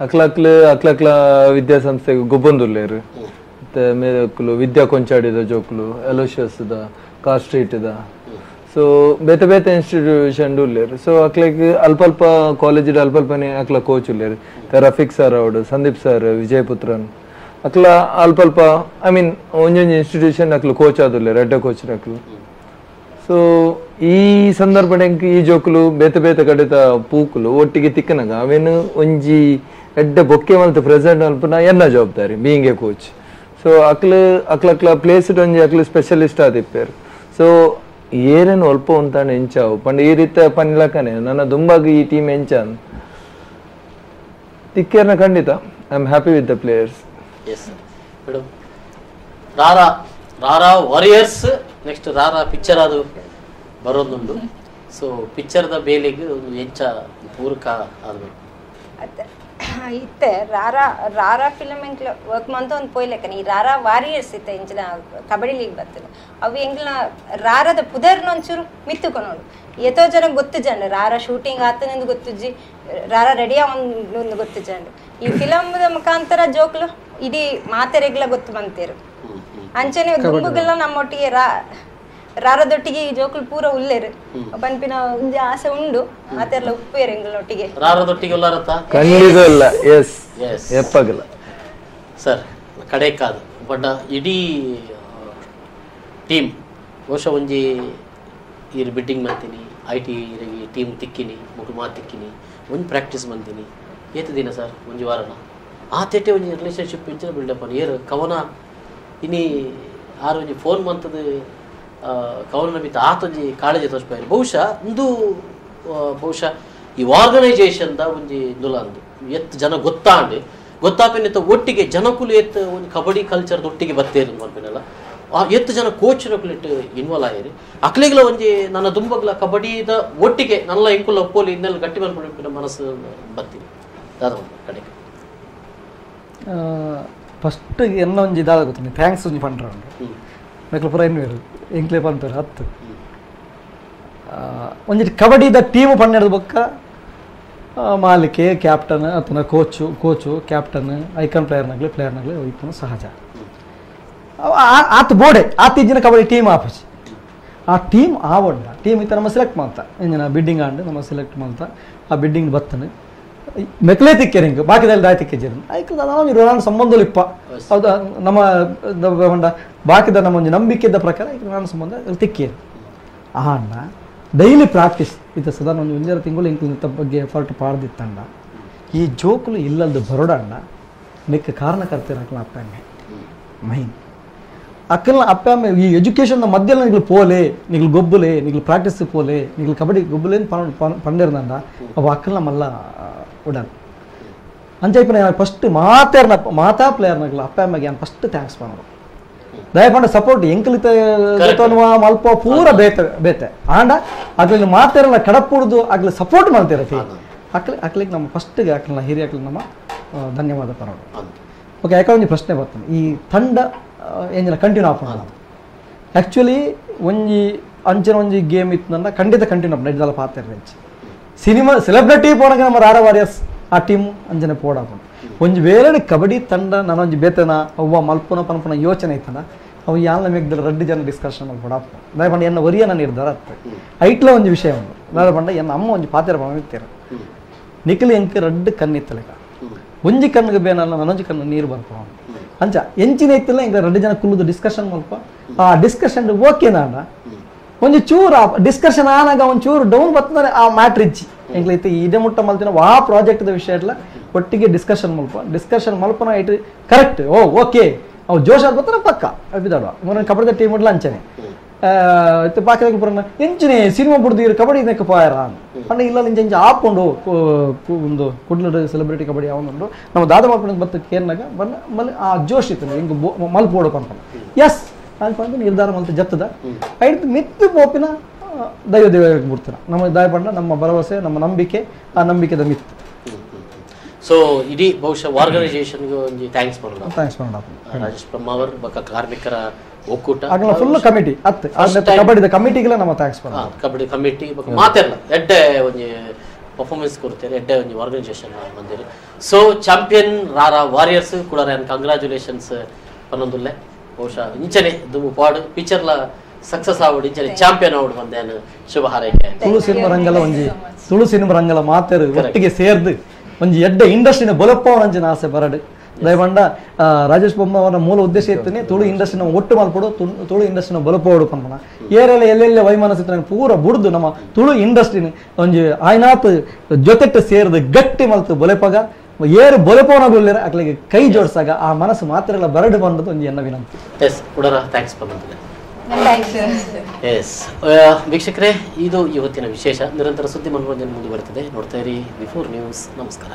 ಅಕ್ಲಕ್ಲ ಅಕ್ಲಕ್ಲ ವಿದ್ಯಾಸಂಸ್ಥೆಗೆ ಗೊಬ್ಬೊಂದುಲ್ಲೇರು ಮತ್ತೆ ಮೇಲಕ್ಲು ವಿದ್ಯಾ ಕೊಂಚಾಡಿದ ಜೋಕ್ಲು ಅಲೋಶಿಯಸ್ದ ಕಾರ್ ಸ್ಟ್ರೀಟ್ದ ಸೊ ಬೇತೆ ಬೇತೆ ಇನ್ಸ್ಟಿಟ್ಯೂಷನ್ ಉಲ್ಲೇರು. ಸೊ ಅಕ್ಲಕ್ ಅಲ್ಪ ಅಲ್ಪ ಕಾಲೇಜ್ ಅಲ್ಪ ಅಲ್ಪನೆ ಅಕ್ಲ ಕೋಚ್ ಉಲ್ಲೇರು ರಫೀಕ್ ಸರ್ ಅವಡು ಸಂದೀಪ್ ಸರ್ ವಿಜಯಪುತ್ರನ್ ಅಕ್ಲ ಅಲ್ಪ ಅಲ್ಪ I mean ಒಂಜೊಂಜಿ ಇನ್ಸ್ಟಿಟ್ಯೂಷನ್ ಅಕ್ಲು ಕೋಚ್ ಆದುಲ್ಲೇರು ಎಡ್ಡ ಕೋಚ್ ಅಕ್ಲು. ಸೊ ಈ ಸಂದರ್ಭ ಈ ಜೋಕುಲು ಬೇತೆ ಬೇತೆ ಕಡೆತ ಪೂಕುಲು ಒಟ್ಟಿಗೆ ತಿಕ್ಕನಾಗ ಅವೇನು ಒಂಜಿ ಎಡ್ಡ ಬೊಕ್ಕೆ ಮಲ್ತ ಪ್ರೆಸೆಂಟ್ ಅಲ್ಪನ ಎನ್ನ ಜವಾಬ್ದಾರಿ being A coach. So ಅಕ್ಲು ಅಕ್ಲಕ್ಲ place ಒಂಜಿ ಅಕ್ಲು ಸ್ಪೆಷಲಿಸ್ಟ್ ಆದಿಪ್ಪೇರು. ಸೊ ಏರೇನು ಅಲ್ಪ ಉಂತಾನೆ ಎಂಚಾವು ಪಂಡ ಈ ರೀತಿ ಪನ್ಲಕನೆ ನನ್ನ ದುಂಬಾಗಿ ಈ ಟೀಮ್ ಎಂಚಾನ್ ತಿಕ್ಕೇರ್ನ ಖಂಡಿತ I am happy with the players. Yes madam, Rara Rara warriors next Rara picture ಅದು ಬರೋದುಂಟು. ಸೊ ಪಿಕ್ಚರ್ದ ಬೇಲೆಗೆ ಒಂದು ಎಂಚ ಪೂರಕ ಆಗಬೇಕು ಇತ್ತೆ ರಾರಾ ರಾರಾ ಫಿಲಮ್ ಎಂಕ್ಲ ವರ್ಕ್ ಮಂತ ಒಂದು ಪೋಯ್ಲೆಕ್ಕನೆ ಈ ರಾರಾ ವಾರಿಯರ್ಸ್ ಇತ್ತೆ ಇಂಚಿನ ಕಬಡ್ಡಿ ಲೀಗ್ ಬರ್ತದೆ ಅವು ಎಂಕ್ಲ ರಾರದ ಪುದರ್ನ ಒಂಚೂರು ಮಿತ್ತುಕೊನೋಡು ಎತೋ ಜನ ಗೊತ್ತು ಜನ ರಾರಾ ಶೂಟಿಂಗ್ ಆತನೆಂದು ಗೊತ್ತುಜ್ಜಿ ರಾರಾ ರೆಡಿಯಾ ಒಂದು ಗೊತ್ತು ಜನ ಈ ಫಿಲಮ್ದ ಮುಖಾಂತರ ಜೋಕ್ಲು ಇಡೀ ಮಾತೆರೆಗ್ಲ ಗೊತ್ತು ಬಂತೇರು ಅಂಚನೆ ದುಂಬುಗೆಲ್ಲ ನಮ್ಮೊಟ್ಟಿಗೆ ರಾರದೊಟ್ಟಿಗೆ ಈ ಜೋಕುಲು ಪೂರ ಉಲ್ಲೇರು ಪನ್ಪಿನ ಒಂಜಿ ಆಸೆ ಉಂಡು ಮಾತೆರ್ಲ ಉಪ್ಪೇರು ಎಂಗ್ಲೊಟ್ಟಿಗೆ ರಾರದೊಟ್ಟಿಗೆ ಉಲ್ಲಾರತ್ತ ಖಂಡಿತ ಇಲ್ಲ. ಎಸ್ ಎಸ್ ಎಪ್ಪಗಲ್ಲ ಸರ್ ಕಡೆಕಾದು ಬಟ್ ಇಡೀ ಟೀಮ್ ಬಹುಶಃ ಒಂಜಿ ಈರ್ ಬಿಡ್ಡಿಂಗ್ ಮಾಡ್ತೀನಿ I T team ತಿಕ್ಕಿನಿ ಮುಗುಮಾ ತಿಕ್ಕಿನಿ ಒಂದು ಪ್ರಾಕ್ಟೀಸ್ ಬಂದೀನಿ ಏತು ದಿನ ಸರ್ ಒಂಜಿ ವಾರನ ಆ ತೇಟೆ ಒಂಜಿ ರಿಲೇಷನ್ಶಿಪ್ ಇಂಚಿನ ಬಿಲ್ಡಪ್ ಏರು ಕವನ ಇನಿ ಆರು ಒಂಜಿ ಫೋನ್ ಮಂತದ ಕವನ ಮಿತ್ತ ಆತೊಂಜಿ ಕಾಳಜಿ ತೋರಿಸ್ಬಾರಿ ಬಹುಶಃ ಇಂದು ಬಹುಶಃ ಈ ಆರ್ಗನೈಸೇಷನ್ದ ಒಂಜಿ ಇಂದುಲ ಅಂದು ಎತ್ತು ಜನ ಗೊತ್ತಾಂಡು ಗೊತ್ತಾಪಿನ ಒಟ್ಟಿಗೆ ಜನಕುಲು ಎತ್ತು ಒಂದು ಕಬಡ್ಡಿ ಕಲ್ಚರ್ ಒಟ್ಟಿಗೆ ಬತ್ತೇರು ಮಲ್ಪಿನಲ್ಲ ಆ ಎತ್ತು ಜನ ಕೋಚ್ನಕುಲಿಟ್ಟು ಇನ್ವಾಲ್ವ್ ಆಯಿರಿ ಅಕ್ಲಿಗ್ಲ ಒಂಜಿ ನನ್ನ ದುಂಬಗ್ಲ ಕಬಡ್ಡಿದ ಒಟ್ಟಿಗೆ ನನ್ನ ಇಂಕುಲ ಒಪ್ಪೋಲಿ ಇನ್ನೆಲ್ಲ ಗಟ್ಟಿ ಮಲ್ಪಿನ ಮನಸ್ಸು ಬರ್ತೀನಿ ದಾದ ಕಡೆಗೆ ಫಸ್ಟ್ ಎನ್ನ ಒಂಜಿ ಇದಾದ ಗೊತ್ತ thanks ಒಂಜಿ ಪಂಡ್ರ ಮೆಕ್ಲ ಪೂರ ಎನ್ವೇರು ಎಂಕ್ಲೆ ಪನ್ಪೇರು ಹತ್ತು ಒಂಜಿ ಕಬಡ್ಡಿದ ಟೀಮ್ ಪನ್ನೆಡ್ದು ಬೊಕ್ಕ ಮಾಲಿಕೆ ಕ್ಯಾಪ್ಟನ್ ಅಥವಾ coach coach captain icon ಪ್ಲೇಯರ್ನಾಗಲಿ ಪ್ಲೇಯರ್ನಾಗಲಿ ಇಪ್ಪನು ಸಹಜ ಆತ ಬೋಡೆ ಆತ ಇಂಜಿನ ಕಬಡ್ಡಿ ಟೀಮ್ ಆಪುಜಿ ಆ ಟೀಮ್ ಆವಡ್ಡ ಟೀಮ್ ಇತ್ತ ನಮ್ಮ ಸೆಲೆಕ್ಟ್ ಮಾಡ್ತಾ ಇಂಜಿನ ಬಿಡ್ಡಿಂಗ್ ಆಂಡ್ ನಮ್ಮ ಸೆಲೆಕ್ಟ್ ಮಾಡ್ತಾ ಆ ಬಿಡ್ಡಿಂಗ್ ಬತ್ತನೆ ಮೆಕ್ಲೆ ತಿಕ್ಕೆರಿಂಗ್ ಬಾಕಿದಲ್ಲಿ ದಾಯ ತಿಕ್ಕೆಜೇರು ಐಕ್ ಋಣ ಸಂಬಂಧలు ಇಪ್ಪ ಹೌದಾ ನಮ್ಮ ಬಂಡ ಬಾಕಿದ ನಮ್ಮ ಒಂದು ನಂಬಿಕೆದ ಪ್ರಕಾರ ಐಕ್ ಋಣ ಸಂಬಂಧ ತಿಕ್ಕೇರು ಆಂಡ ಡೈಲಿ ಪ್ರಾಕ್ಟೀಸ್ ಇದು ಸದಾ ಒಂದು ಒಂಜರ ತಿಂಗಳು ಇಂಕ್ಲಿನ ಬಗ್ಗೆ ಎಫರ್ಟ್ ಪಾಡ್ದಿತ್ತಂಡ ಈ ಜೋಕುಲು ಇಲ್ಲಲ್ದು ಬರೋಡಣ್ಣ ಮಿಕ್ಕ ಕಾರಣಕರ್ತಿರಕ್ಲ ಅಪ್ಪಮ್ಮೆ ಮೈನ್ ಅಕ್ಕಲ್ನ ಅಪ್ಪಮ್ಮೆ ಈ ಎಜುಕೇಷನ್ ಮಧ್ಯದಲ್ಲಿ ನಿಗ್ಲು ಪೋಲೆ ನಿಗ್ಲು ಗೊಬ್ಬುಲೆ ನಿಗ್ಲು ಪ್ರಾಕ್ಟೀಸ್ ಪೋಲೆ ನಿಗ್ಲು ಕಬಡ್ಡಿ ಗೊಬ್ಬುಲೆ ಪಂಡಿರ್ದಂಡ ಅವು ಅಕ್ಕಲ್ನ ಮಲ್ಲ ಉಡಲ್ ಅಂಚೈಪನ ಫಸ್ಟ್ ಮಾತೇರ್ನ ಮಾತಾ ಪ್ಲೇಯರ್ನಾಗಲ ಅಪ್ಪಮ್ಮಗೆ ನಾನು ಫಸ್ಟ್ thanks ಮಾಡೋದು ದಯಪಂಡ ಸಪೋರ್ಟ್ ಎಂಕಲಿತ ಮಲ್ಪ ಪೂರ ಬೇತೆ ಬೇತೆ ಆಂಡ ಅಗ್ಲಿ ಮಾತೇರಲ್ಲ ಕಡಪುಡ್ದು ಅಗ್ಲಿ ಸಪೋರ್ಟ್ ಮಾಡ್ತೀರ ಅಕ್ಲಿ ಅಕ್ಲಿಗೆ ನಮ್ಮ ಫಸ್ಟ್ಗೆ ಅಕ್ಲನ್ನ ಹಿರಿಯ ಅಕ್ಲಿ ನಮ್ಮ ಧನ್ಯವಾದ ಪರೋಡು. ಓಕೆ ಯಾಕೆ ಒಂಜಿ ಪ್ರಶ್ನೆ ಬರ್ತಾನೆ ಈ ತಂಡ ಎಂಜಿನ ಕಂಟಿನ್ಯೂ ಆಫ್ ಮಾಡೋದು ಆ್ಯಕ್ಚುಲಿ ಒಂಜಿ ಅಂಚಿನ ಒಂಜಿ ಗೇಮ್ ಇತ್ತು ಖಂಡಿತ ಕಂಟಿನ್ಯೂ ಆಫ್ ನೈಟ್ದಲ್ಲ ಪಾತ್ರ ಸಿನಿಮಾ ಸೆಲೆಬ್ರಿಟಿ ಪೋನಾಗ ನಮ್ಮ ರಾರ ವಾರಿಯರ್ಸ್ ಆ ಟೀಮ್ ಅಂಜನೆ ಪೋಡಾಪುಂಡು ಒಂಜಿ ಬೇರೆ ಕಬಡ್ಡಿ ತಂಡ ನಾನೊಂಜಿ ಬೇತನ ಅವ್ವ ಮಲ್ಪುನ ಪನ್ಪುನ ಯೋಚನೆ ಐತನ ಅವು ಯಾಲ ಮೇಗ್ದಲ್ಲ ರಡ್ಡು ಜನ ಡಿಸ್ಕಷನ್ ಮಲ್ಪಡಾಪು ದಾಯ ಪಂಡ ಎನ್ನ ಒರಿಯ ನಾನು ನಿರ್ಧಾರ ಅತ್ತ ಐಟ್ಲ ಒಂಜಿ ವಿಷಯ ಉಂಡು ದಾಯ ಪಂಡ ಎನ್ನ ಅಮ್ಮ ಒಂಜಿ ಪಾತ್ರ ಪಣ ನಿಖಿಲ್ ಎಂಕ್ ರಡ್ಡು ಕಣ್ಣಿತ್ತಲೆಕ ಒಂಜಿ ಕಣ್ಣಿಗೆ ಬೇನಲ್ಲ ನನೊಂಜಿ ಕಣ್ಣು ನೀರು ಬರ್ಪ ಅಂಚ ಎಂಚಿನ ಐತಿಲ್ಲ ಇಂಕ ರಡ್ಡು ಜನ ಕುಲ್ಲುದು ಡಿಸ್ಕಷನ್ ಮಲ್ಪ ಆ ಡಿಸ್ಕಷನ್ ಓಕೆ ನಾಡ ಒಂಜಿ ಚೂರು ಆ ಡಿಸ್ಕಷನ್ ಆನಾಗ ಒಂದು ಚೂರು ಡೌನ್ ಬರ್ತದೆ ಆ ಮ್ಯಾಟ್ರ್ ಇಜ್ಜಿ ಎಂಕ್ಲೈತೆ ಇದೇ ಮುಟ್ಟ ಮಲ್ತಿನ ಆ ಪ್ರಾಜೆಕ್ಟ್ದ ವಿಷಯ ಇಲ್ಲ ಒಟ್ಟಿಗೆ ಡಿಸ್ಕಷನ್ ಮಲ್ಪ ಡಿಸ್ಕಷನ್ ಮಲ್ಪನ it correct O okay ಅವು ಜೋಶ್ ಆಗಿ ಬರ್ತಾರೆ ಪಕ್ಕ ಅಬಿದಾಡುವ ಮೊನ್ನೆ ಕಬಡ್ಡಿ ಟೀಮ್ ಉಡ್ಲ ಅಂಚನೆ ಬಾಕಿ ಪುರನ ಎಂಚಿನೇ ಸಿನಿಮಾ ಬಿಡ್ದು ಕಬಡ್ಡಿ ಇದಕ್ಕೆ ಪಾಯರ ಪಂಡ ಇಲ್ಲ ಇಂಚ ಇಂಚ ಆಪುಂಡು ಒಂದು ಕುಡ್ಲಡು ಸೆಲೆಬ್ರಿಟಿ ಕಬಡ್ಡಿ ಅವನುಂಡು ನಮ್ಮ ದಾದ ಮಲ್ಪನ ಬತ್ತ ಕೇರ್ನಾಗ ಬನ್ನ ಮಲ್ ಆ ಜೋಶ್ ಇತ್ತು ಹಿಂಗೆ ಮಲ್ಪೋಡು ಪನ್ಪನ ಎಸ್ ಅನ್ಕೊಂಡು ನಿರ್ಧಾರ ಮಲ್ತ ಜತ್ತದ ಐದು ಮಿತ್ತು ಪೋಪಿನ ದೈವ ದೇವ ಬಿಡ್ತಾರ ನಮ್ಮ ದಾಯ ಪಂಡ ನಮ್ಮ ಭರವಸೆ ನಮ್ಮ ನಂಬಿಕೆ ಆ ನಂಬಿಕೆದ ಮಿತ್ತು. ಸೊ ಇಡೀ ಬಹುಶಃ ಆರ್ಗನೈಸೇಷನ್ಗೆ ಒಂಜಿ thanks ಮಾಡೋಣ thanks ಮಾಡೋಣ ರಾಜೇಶ್ ಬ್ರಹ್ಮಾವರ್ ಬೊಕ್ಕ ಕಾರ್ಮಿಕರ ಒಕ್ಕೂಟ ಫುಲ್ ಕಮಿಟಿ ಅತ್ತೆ ಕಬಡ್ಡಿದ ಕಮಿಟಿಗೆಲ್ಲ ನಮ್ಮ thanks ಮಾಡೋಣ ಕಬಡ್ಡಿ ಕಮಿಟಿ ಬೊಕ್ಕ ಮಾತೆಲ್ಲ ಎಡ್ಡೆ ಒಂಜಿ ಪರ್ಫಾರ್ಮೆನ್ಸ್ ಕೊಡ್ತಾರೆ ಎಡ್ಡೆ ಒಂಜಿ ಆರ್ಗನೈಸೇಷನ್ ಬಂದಿರಿ. ಸೊ ಚಾಂಪಿಯನ್ ರಾರಾ ವಾರಿಯರ್ಸ್ ಕೂಡ ಕಂಗ್ರಾಚುಲೇಷನ್ಸ್ ಪನ್ನೊಂದುಲ್ಲೆ ಬಹುಶಃ ಇಂಚನೆ ದುಂಬು ಪಾಡು ಪಿಕ್ಚರ್ಲ ಸಕ್ಸಸ್ ಆವಡು ಇಂಚನೆ ಚಾಂಪಿಯನ್ ಆವಡು ಬಂದೇನು ಶುಭ ಹಾರೈಕೆ. ತುಳು ಸಿನಿಮಾ ರಂಗಲ ಒಂಜಿ ತುಳು ಸಿನಿಮಾ ರಂಗಲ ಮಾತೆರು ಒಟ್ಟಿಗೆ ಸೇರ್ದು ಒಂಜಿ ಎಡ್ಡೆ ಇಂಡಸ್ಟ್ರಿನ ಬಲಪ್ಪವನಂಚಿನ ಆಸೆ ಬರಡು ದಯಪಂಡ ರಾಜೇಶ್ ಬೊಮ್ಮ ಅವರ ಮೂಲ ಉದ್ದೇಶ ಇತ್ತನೆ ತುಳು ಇಂಡಸ್ಟ್ರಿನ ಒಟ್ಟು ಮಲ್ಪಡು ತುಳು ಇಂಡಸ್ಟ್ರಿನ ಬಲಪೋಡು ಪನ್ಪನ ಏರೆಲ್ಲ ಎಲ್ಲೆಲ್ಲ ವೈಮನಸ್ಸಿತ್ತು ಪೂರ ಬುಡ್ದು ನಮ್ಮ ತುಳು ಇಂಡಸ್ಟ್ರಿನ ಒಂಜಿ ಆಯ್ನಾತ್ ಜೊತೆಟ್ಟು ಸೇರ್ದು ಗಟ್ಟಿ ಮಲ್ತು ಬೊಲೆಪಗ ಏರು ಬೊಲೆಪೋನಗುಲ್ಲೇರ ಅಕ್ಲಿಗೆ ಕೈ ಜೋಡಿಸಾಗ ಆ ಮನಸ್ಸು ಮಾತ್ರ ಎಲ್ಲ ಬರಡು ಬಂದದ್ದು ಒಂಜಿ ಎನ್ನ ವಿನಂತಿ. ಎಸ್ ಉಡರ thanks ಬಂದಿದೆ. ಎಸ್ ವೀಕ್ಷಕರೇ, ಇದು ಇವತ್ತಿನ ವಿಶೇಷ. ನಿರಂತರ ಸುದ್ದಿ ಮನೋರಂಜನೆ ಮುಂದುವರೆದಿದೆ. ನೋಡ್ತಾ ಇರಿ ಬಿಫೋರ್ ನ್ಯೂಸ್. ನಮಸ್ಕಾರ.